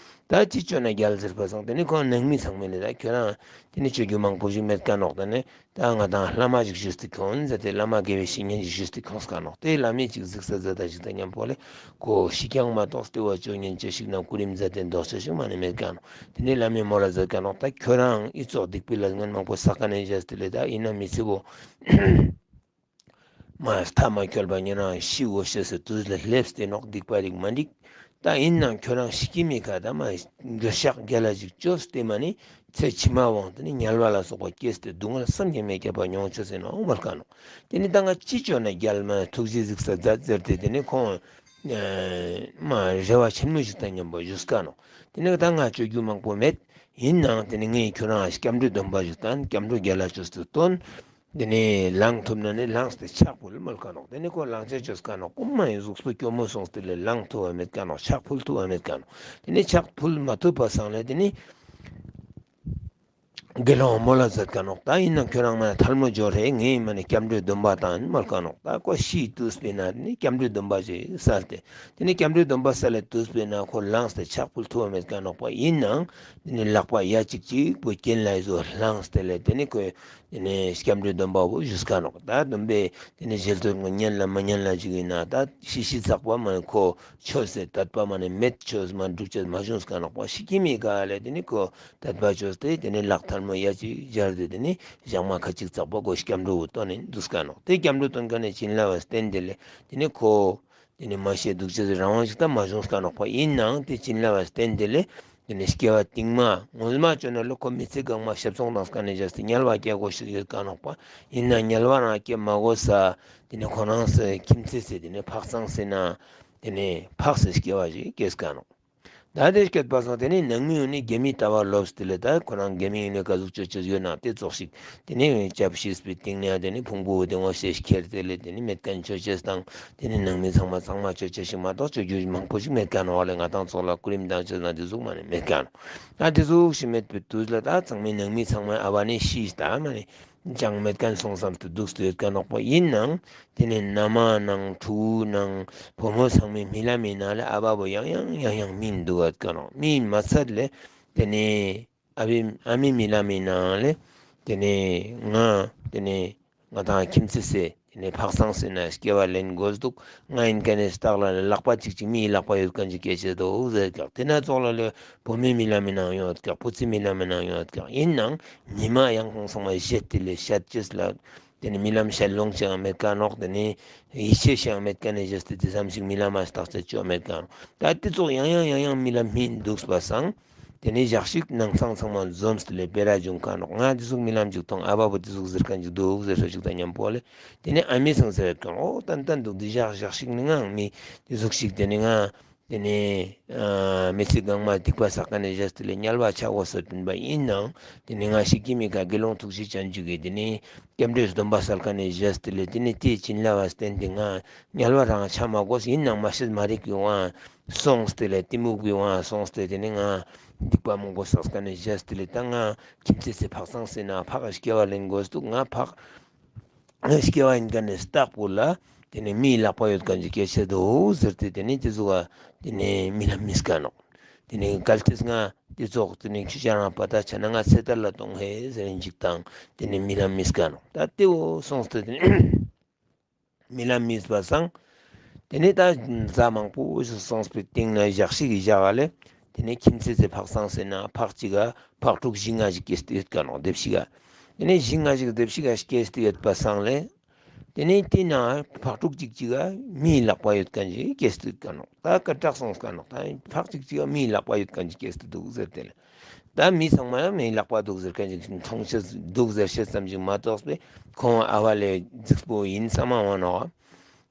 ད་ཅི་ཅོ་ན་རྒྱལ་ཟེར་པ་སང་དེ་ནས་ཁོ་ནང་མི་ཚང་མས་ལས་ད་ཁྱོད་རང་དེ་ནས་ཅོ་རྒྱུ་མང་པོ་ཞིག་མེད་ཀ་ནོག་ད་ནས། ད་ང་དང་བླ་མ་ཞིག་ཞུས་ཏེ་ཁྱོང་ཟེར་ཏེ་བླ་མ་དགེ་བའི་བཤེས་གཉེན་ཞིག་ཞུས་ཏེ་ཁྱོངས་ཀ་ནོག་དེ་བླ་མས་ཅིག་གཟིགས་ས་མཛད་ད་ཞིག་དང་མཉམ་པོ་ལས་ཁོ་ཤི་ཀྱང་མ་གཏོགས་ལྟེ་བ་ཅོ་ཉན་ཅེས་ཤིག་ན་སྐུ་རིམ་མཛད་དེ་འདོགས་ཅེས་ཤིག་མ་ནས་མེད་ཀ་ནོག་དེ་ནས་བླ་མས་མོལ་ལ་མཛད་ཀ་ནོག་ད་ཁྱོད་རང་ཨི་ཙོགས་སྡིག་པའི་ལས་ངན་མང་པོ་བསགས་ཀ་ནས་བཞག་སྟེ་ལས་ད་ཡིན་ན་མི་ཚེ་བོ་མ་ཐག་མ་ཁྱོལ་བ་ཉེ་རང་ཤི་འོ་ཤེས་སི་དུས་ལ་སླེབས་ཏེ་ནོག་སྡིག་པ་རིགས་མ་འགྲིག་ད་ཡིན་ནའང་ཁྱོད་རང་ཤི་ཀྱི་མི་ཁ་ད་མ་འགྱོད་བཤགས་རྒྱལ་ལ་ཞིག་ཅོས་ཏེ་མ་ནི་ཚེ་ཕྱི་མ་འོང་དེ་ནི་དམྱལ་བ་ལ་སོགས་པ་སྐྱེས་ཏེ་སྡུག་བསྔལ་བསམ་གྱིས་མི་ཁྱབ་པ་མྱོང་ཆོག་ཟེར་ནོག་མོལ་ཀ་ནོག་དེ་ནི་ད་ང་ཅི་ཅོ་ན་རྒྱལ་མ་ཐུགས་རྗེ་གཟིགས་ས་མཛད་ཟེར་ཏེ་དེ་ནི་ཁོང་མ་རེ་བ་ཆེན་མོ་ཞིག་དང་མཉམ་པོ་ཞུས་ཀ་ནོག་དེ་ནི་ད་ང་ཅོ་རྒྱུ་མང་པོ་མེད། ཡིན་ནའང་དེ་ནི་ངས་ཁྱོད་རང་སྐྱབས་འགྲོའི་སྡོམ་པ་ཞིག་དང་སྐྱབས་འགྲོ་རྒྱལ་ལ་ཅོས་ཏེ་སྟོན། དེ་ནས་ལངས་ཐུབ་ན་ནི་ལངས་ཏེ་ཕྱག་ཕུལ་མོལ་ཀ་ནོག་དེ་ནས་ཁོ་ལངས་ཅེས་ཅོས་ཀ་ནོག་ཁོ་མ་ཡི་གཟུགས་པོ་སྐྱོ་མོ་སོང་སྟེ་ལས་ལངས་ཐུབ་བ་མེད་ཀ་ནོག་ཕྱག་ཕུལ་ཐུབ་བ་མེད་ཀ་ནོག་དེ་ནས་ཕྱག་ཕུལ་མ་ཐུབ་པ་སང་ལས་དེ་ནས་དགེ་སློང་མོལ་ལ་མཛད་ཀ་ནོག་ད་ཡིན་ན་ཁྱོད་རང་མ་ནས་ཐལ་མོ་སྦྱོར་རེ་ངས་མ་ནས་སྐྱབས་འགྲོའི་སྡོམ་པ་དང་མོལ་ཀ་ནོག་ད་ཁོ་ཤི་དུས་པའི་ན་དེ་ནས་སྐྱབས་འགྲོའི་སྡོམ་པ་ཞིག་སལ་ཏེ་དེ་ནས་སྐྱབས་འགྲོའི་སྡོམ་པ་སལ་ལས་དུས་པའི་ན་ཁོ་ལངས་ཏེ་ཕྱག་ཕུལ་ཐུབ་བ་མེད་ཀ་ནོག་པ་ཡིན་ནའང་དེ་ནས་ལག་པ་ཡ་གཅིག་གཅིག་པོ་གྱེན་ལ་ཡི་ཟོ་ལངས་ཏེ་ལས་དེ་ནས་ཁོས་དེ་ནས་སྐྱབས་འགྲོའི་སྡོམ་པ་བོ་ཞུས་ཀ་ནོག་ད་སྡོམ་པའི་དེ་ནས་ཞལ་ཏོར་ངོ་ཉན་ལ་མ་ཉན་ལ་ཅིག་ཡིན་ན་ད་ཤི་ཤི་ཚག་པ་མ་ཁོ་ཆོས་སི་དད་པ་མ་ནས་མེད་ཆོས་མ་སྒྲུབ་ཅེས་མ་བྱུང་ཀ་ནོག་པ་ཤི་ཀྱི་མི་ག་ལས་དེ་ནས་ཁོ་དད་པ་ཅོས་ཏེ་དེ་ནས་ལག་ཐལ་མོ་ཡ་གཅིག་སྦྱར་ཏེ་དེ་ནས་ཞག་མ་ཁ་ཅིག་ཚག་པ་ཁོ་སྐྱབས་འགྲོ་བོ་སྟོན་ནས་འདུག་ཀ་ནོག་དེ་སྐྱབས་འགྲོ་སྟོན་ཀ་ནས་བྱིན་རླབས་བསྟན་ཏེ་ལས་དེ་ནས་ཁོ་དེ་ནས་མ་ཤེས་འདུག་ཅེས་རང་དབང་ཞིག་ད་མ་བྱུང་ཀ་ནོག་པ་ཡིན་ནའང་དེ་བྱིན་རླབས་བསྟན་ཏེ་ལས་དེ་ནས་སྐྱེ་བ་རྟིང་མ་ངོ་མ་ཅོ་ན་ལོ་ཁོ་མི་ཚེ་གང་མ་ཞབས་ཚོང་དང་སྐ་ནས་བཞག་སྟེ་དམྱལ་བ་སྐྱེ་དགོས་ཤིག་ཡོད་ཀ་ནོག་པ་ཡིན་ན་དམྱལ་བ་རང་སྐྱེ་མ་དགོས་ས་དེ་ནས་ཁོ་རང་སི་ཁྱིམ་མཚེས་སི་དེ་ནས་འཕགས་ཚང་སི་ན་དེ་ནས་འཕགས་སི་སྐྱེ་བ་ཞིག་སྐྱེས་ཀ་ནོག་ད་དེ་སྐྱེས་པ་སང་དེ་ནས་ནང་མི་ཡོང་ནས་རྒྱ་མི་ལྟ་བ་ལོབས་ཏེ་ལས་ད་ཁོ་རང་རྒྱ་མི་ཡོང་ནས་ག་ཟུག་ཅོ་ཅེས་ཡོད་ན་དེ་ཙོགས་ཤིག་དེ་ནས་སྐྱབས་ཤིག་པའི་སྟེང་ནས་དེ་ནས་ཕུང་པོ་དེ་ངོ་ཤེས་ཁྱེར་ཏེ་ལས་དེ་ནས་མེད་མཁན་ཅོ་ཅེས་དང་དེ་ནས་ནང་མི་ཚང་མ་ཚང་མ་ཅོ་ཅེས་ཤིག་མ་གཏོགས་ཅོ་རྒྱུ་མང་པོ་ཞིག་མེད་ཀ་ནོག་ལས་ང་དང་ཚོགས་ལ་སྐུ་རིམ་བཏང་ཅེས་ན་དེ་ཟུག་མ་ནས་མེད་ཀ་ནོག་ད་དེ་ཟུག་ཞིག་མེད་པའི་དུས་ལ་ད་ཚང་མའི་ནང་མི་ཚང་མ་ཨ་བ་ནས་ཤི་ད་མ་ནས་ཅང་མེད་མཁན་སོང་བསམ་དུ་འདུག་སྟེ་ཡོད་ཀ་ནོག་པ་ཡིན་ནའང་དེ་ནས་མནའ་མ་ནང་ཕྲུ་གུ་ནང་བུ་མོ་ཚང་མའི་རྨི་ལམ་མི་ནང་ལས་ཨ་བ་བོ་ཡང་ཡང་ཡང་ཡང་རྨིས་འདུག་ཡོད་ཀ་ནོག་རྨིས་མ་ཚད་ལས་དེ་ནས་ཨ་བི་ཨ་མའི་རྨི་ལམ་མི་ནང་ལས་དེ་ནས་ང་དེ་ནས་ང་དང་ཁྱིམ་མཚེས་སི་དེ་ནས་འཕགས་ཚང་སི་ན་སྐྱེ་བ་ལེན་དགོས་འདུག་ང་ཡིན་མཁན་ནས་སྟག་ལ་ལག་པ་གཅིག་གཅིག་མིའི་ལག་པ་ཡོད་མཁན་ཅིག་སྐྱེ་ཅེས་འདུག་ཟེར་ཀྱག་དེ་ན་ཙོགས་ལ་ལས་བུ་མོའི་རྨི་ལམ་མི་ནང་ཡོད་ཀྱག་བུ་ཚའི་རྨི་ལམ་མི་ནང་ཡོད་ཀྱག་ཡིན་ནའང་ཉི་མ་ཡང་ཁོང་ཚང་མ་བཞེད་དེ་ལས་བཤད་ཅེས་ལ་དེ་ནས་རྨི་ལམ་བཤད་ལོང་ཅིག་ཡང་མེད་ཀ་ནོག་དེ་ནས་ཡིད་ཆེས་ཤིག་ཡང་མེད་མཁན་ནས་བཞེད་དེ་དེ་ཙམ་ཞིག་རྨི་ལམ་མ་བཏགས་ཚད་ཅོ་མེད་ཀ་ནོག་ད་དེ་ཙོགས་ཡང་ཡང་ཡང་ཡང་རྨི་ལམ་རྨིས་འདུག་པ་སང་དེ་ནས་ཞག་ཞིག་ནང་ཚང་ཚང་མ་འཛོམས་ཏེ་ལས་སྤེ་ར་བྱུང་ཀ་ནོག་ང་དེ་ཟུག་རྨི་ལམ་ཅིག་མཐོང་། ཨ་བ་བོ་དེ་ཟུག་ཟེར་མཁན་ཅིག་འདུག་ཟེར་ས་ཞིག་དང་མཉམ་པོ་ལས་དེ་ནས་ཨ་མའི་སང་ཟེར་ཀྱང་ཨོ་ཏན་ཏན་འདུག་འདི་ཞག་ཞག་ཞིག་ནི་ང་མི་དེ་ཟུག་ཞིག་དེ་ནས་ང་དེ་ནས་ཨ་མི་ཚེ་གང་མ་སྡིག་པ་བསགས་མཁན་ནས་བཞེས་ཏེ་ལས་དམྱལ་བ་ཆ་དགོས་ས་བསྟན་པ་ཡིན་ནའང་དེ་ནས་ང་ཤི་ཀྱི་མི་ཁ་དགེ་སློང་ཐུགས་རྗེ་ཅན་ཅིག་གིས་དེ་ནས་སྐྱབས་འགྲོའི་སྡོམ་པ་སལ་མཁན་ནས་བཞེས་ཏེ་ལས་དེ་ནས་དེའི་བྱིན་རླབས་བསྟན་ཏེ་ང་དམྱལ་བ་རང་ཆ་མ་དགོས་ཡིན་ནའང་མ་ཤེས་མ་རིག་གི་དབང་སོང་སྟེ་ལས་གཏི་མུག་གི་དབང་སོང་སྟེ་དེ་ནས་ང་སྡིག་པ་མང་པོ་བསགས་མཁན་ནས་བཞེས་ཏེ་ལས་ད་ང་ཁྱིམ་མཚེས་སི་འཕགས་ཚང་སི་ན་འཕགས་སྐྱེ་བ་ལེན་དགོས་འདུག་ང་འཕགས་སྐྱེ་བ་ཡིན་མཁན་ནས་སྟག་པོ་ལ་དེ་ནས་མིའི་ལག་པ་ཡོད་མཁན་ཅིག་སྐྱེ་ཆེད་དུ་ཟེར་ཏེ་དེ་ནས་དེ་ཟུག་ག་དེ་ནས་རྨི་ལམ་རྨིས་ཀ་ནོག་དེ་ནས་གལ་ཏེ་ང་དེ་ཙོགས་དེ་ནས་ཁྱོད་ཅག་རང་པ་ད་ཆ་ན་ང་ཚེ་ཐར་ལ་གཏོང་ཧེ་ཟེར་ནས་འཇིགས་དང་དེ་ནས་རྨི་ལམ་རྨིས་ཀ་ནོག་ད་དེ་བོ་སོང་སྟེ་དེ་ནས་རྨི་ལམ་རྨིས་པ་སང་དེ་ནས་ད་ཟླ་མང་པོ་སོང་པའི་སྟེང་ན་ཞག་ཞིག་གི་ཞག་ལས་དེ་ནས་ཁྱིམ་མཚེས་སི་འཕགས་ཚང་སི་ན་འཕགས་གཅིག་ག་འཕགས་ཕྲུག་བཞི་ལྔ་ཞིག་སྐྱེས་ཏེ་ཡོད་ཀ་ནོག་སྡེབ་ཞིག་ག་དེ་ནས་བཞི་ལྔ་ཞིག་སྡེབ་ཞིག་ག་སྐྱེས་ཏེ་ཡོད་པ་སང་ལས་དེ་ནས་དེ་ན་འཕགས་ཕྲུག་གཅིག་གཅིག་ག་མིའི་ལག་པ་ཡོད་མཁན་ཞིག་སྐྱེས་ཏེ་ཡོད་ཀ་ནོག་ད་སྐད་གྲགས་སོང་ཀ་ནོག་ད་འཕགས་གཅིག་གཅིག་ག་མིའི་ལག་པ་ཡོད་མཁན་ཞིག་སྐྱེས་ཏེ་འདུག་ཟེར་ཏེ་ལ། ད་མི་ཚང་མ་ཡང་མིའི་ལག་པ་འདུག་ཟེར་མཁན་ཞིག་མཐོང་ཤེས་འདུག་ཟེར་ཤེས་ཙམ་ཞིག་མ་གཏོགས་པས་ཁོང་ཨ་བ་ལས་རྫིག་པོ་ཡིན་བསམ་མ་འོང་ནོག་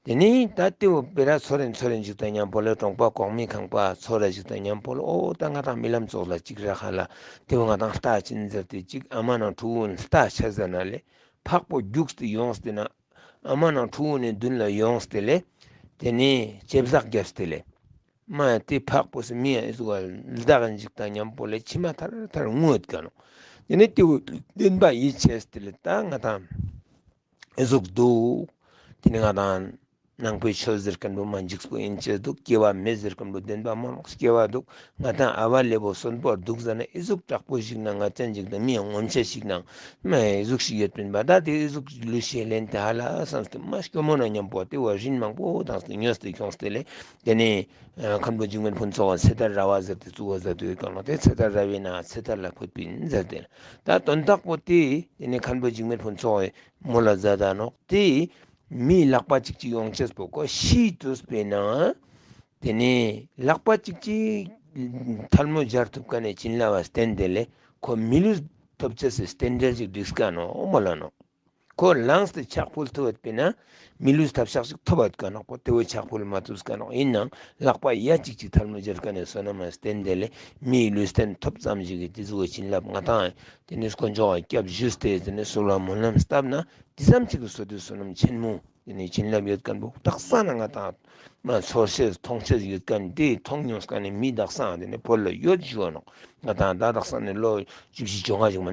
ཏེ་ནེ་ད་ཏེ་བོ་སྤེ་ར་ཚོར་རིན་ཚོར་རིན་ཞིག་དང་ཉམ་པོ་ལེ་གྲོང་པ་གོང་མའི་ཁང་པ་ཚོར་ར་ཞིག་དང་ཉམ་པོ་ལེ་འོ་ད་ང་དང་རྨི་ལམ་ཙོགས་ལ་ཅིག་རག་ཧ་ལ་ཏེ་བོ་ང་དང་ལྟ་ཅིན་ཟེར་ཏེ་ཅིག་ཨ་མ་ནང་ཕྲུ་གུ་ལྟ་ཆ་ཟ་ན་ལེ་ཕག་པོ་རྒྱུགས་ཏེ་ཡོངས་ཏེ་ན་ཨ་མ་ནང་ཕྲུ་གུ་ནི་མདུན་ལ་ཡོངས་ཏེ་ལེ་ཏེ་ནེ་ཅེབ་ཟག་རྒྱབས་ཏེ་ལེ། མ་ཏེ་ཕག་པོ་སི་མི་ཡ་ཨི་ཟུག་ག་ལྡག་ཨིན་ཞིག་དང་ཉམ་པོ་ལེ་མཆི་མ་ཐར་ཐར་ངུ་ཡོད་ཀ་ནོག། ཏེ་ནེ་ཏེ་བོ་བདེན་པ་ཡིད་ཆེས་ཏེ་ལེ་ད་ང་དང་ཨི་ཟུག་དུག། ཏེ་ནེ་ང་དང་ནང་པའི་ཆོས་ཟེར་ཁན་བོ་མ་འཇིགས་པོ་ཨིན་ཅེས་དུག། སྐྱེ་བ་མེད་ཟེར་ཁན་བོ་བདེན་པ་མ་ནོག། སྐྱེ་བ་དུག། ང་དང་ཨ་བ་ལེ་བོ་གསོན་པོ་དུག་ཟ་ན་ཨི་ཟུག་དྲག་པོ་ཞིག་ན་ང་ཅན་ཞིག་དང་མི་ཡ་ངོམ་ཆ་ཞིག་ན་མ་ཨི་ཟུག་ཞིག་ཡོད་པིན་པ་ད་ཏེ་ཨི་ཟུག་ལུས་ཤེས་ལེན་ཏེ་ཧ་ལ་སམ་སྟེ་མ་སྐྱོ་མོ་ན་ཉམ་པོ་ཏེ་བོ་རིན་མང་པོ་དང་སྟེ་ཉོས་ཏེ་ཁྱོངས་ཏེ་ལེ། ཏེ་ནེ་ཨ་མཁན་པོ་འཇིགས་མེད་ཕུན་ཚོགས་ཚེ་ཐར་ར་བ་ཟེར་ཏེ་ཙུག་པ་ཟ་དུས་ཀ་ནོག། ཏེ་ཚེ་ཐར་ར་བའི་ནང་ཚེ་ཐར་ལ་ཕུད་པིན་ཟེར་ཏེ་ད་དོན་དག་པོ་ཏེ་ཏེ་ནེ་མཁན་པོ་འཇིགས་མེད་ཕུན་ཚོགས་མོལ་ལ་ཛད་ད་ནོག། ཏེ་མིའི་ལག་པ་ཅིག་ཅིག་ཡོང་ཅེས་པོ་ཁོ་ཤི་ཏུས་པེ་ན་ཏེ་ནེ་ལག་པ་ཅིག་ཅིག་ཐལ་མོ་སྦྱར་ཐུབ་ཁན་ནི་བྱིན་རླབས་བསྟན་ཏེ་ལེ་ཁོ་མི་ལུས་ཐོབ་ཅེས་སི་རྟེན་འབྲེལ་ཅིག་སྒྲིགས་ཀ་ནོག་མོལ་ལ་ནོག། ཁོ་ལངས་ཏེ་ཕྱག་ཕུལ་ཐུབ་པ་པེ་ན་མི་ལུས་ཐབས་ཤག་ཅིག་ཐོབ་པ་ཀ་ནོག་པོ་ཏེ་བོ་ཕྱག་ཕུལ་མ་ཐུབ་ཀ་ནོག། ཨིན་ནའང་ལག་པ་ཡ་ཅིག་ཅིག་ཐལ་མོ་སྦྱར་ཁན་ནི་བསོད་ནམས་བསྟན་ཏེ་ལེ་མིའི་ལུས་རྟེན་ཐོབ་ཙམ་ཞིག་གི་ཏེ་ཟུག་བྱིན་རླབས་ང་དང་ཏེ་ནེ་དཀོན་མཆོག་ག་སྐྱབས་ཞུས་ཏེ་ཏེ་ནེ་གསོལ་བ་སྨོན་ལམ་བཏབ་ན་ཏེ་ཙམ་ཅིག་གི་བསོད་བདེ་བསོད་ནམས་ཆེན་མོ་ཏེ་ནེ་བྱིན་རླབས་ཡོད་ཁན་བོ་དག་ས་ན་ང་དང་མ་ཚོར་ཤེས་མཐོང་ཤེས་ཡོད་ཁན་ཏེ་མཐོང་མྱོང་ཁན་ནི་མི་དག་ས་ཏེ་ནེ་བོད་ལ་ཡོད་ཞུ་བ་ནོག། ང་དང་ད་དག་ས་ནི་ལོ་བཅུ་བཞི་བཅོ་ལྔ་ཞིག་མ་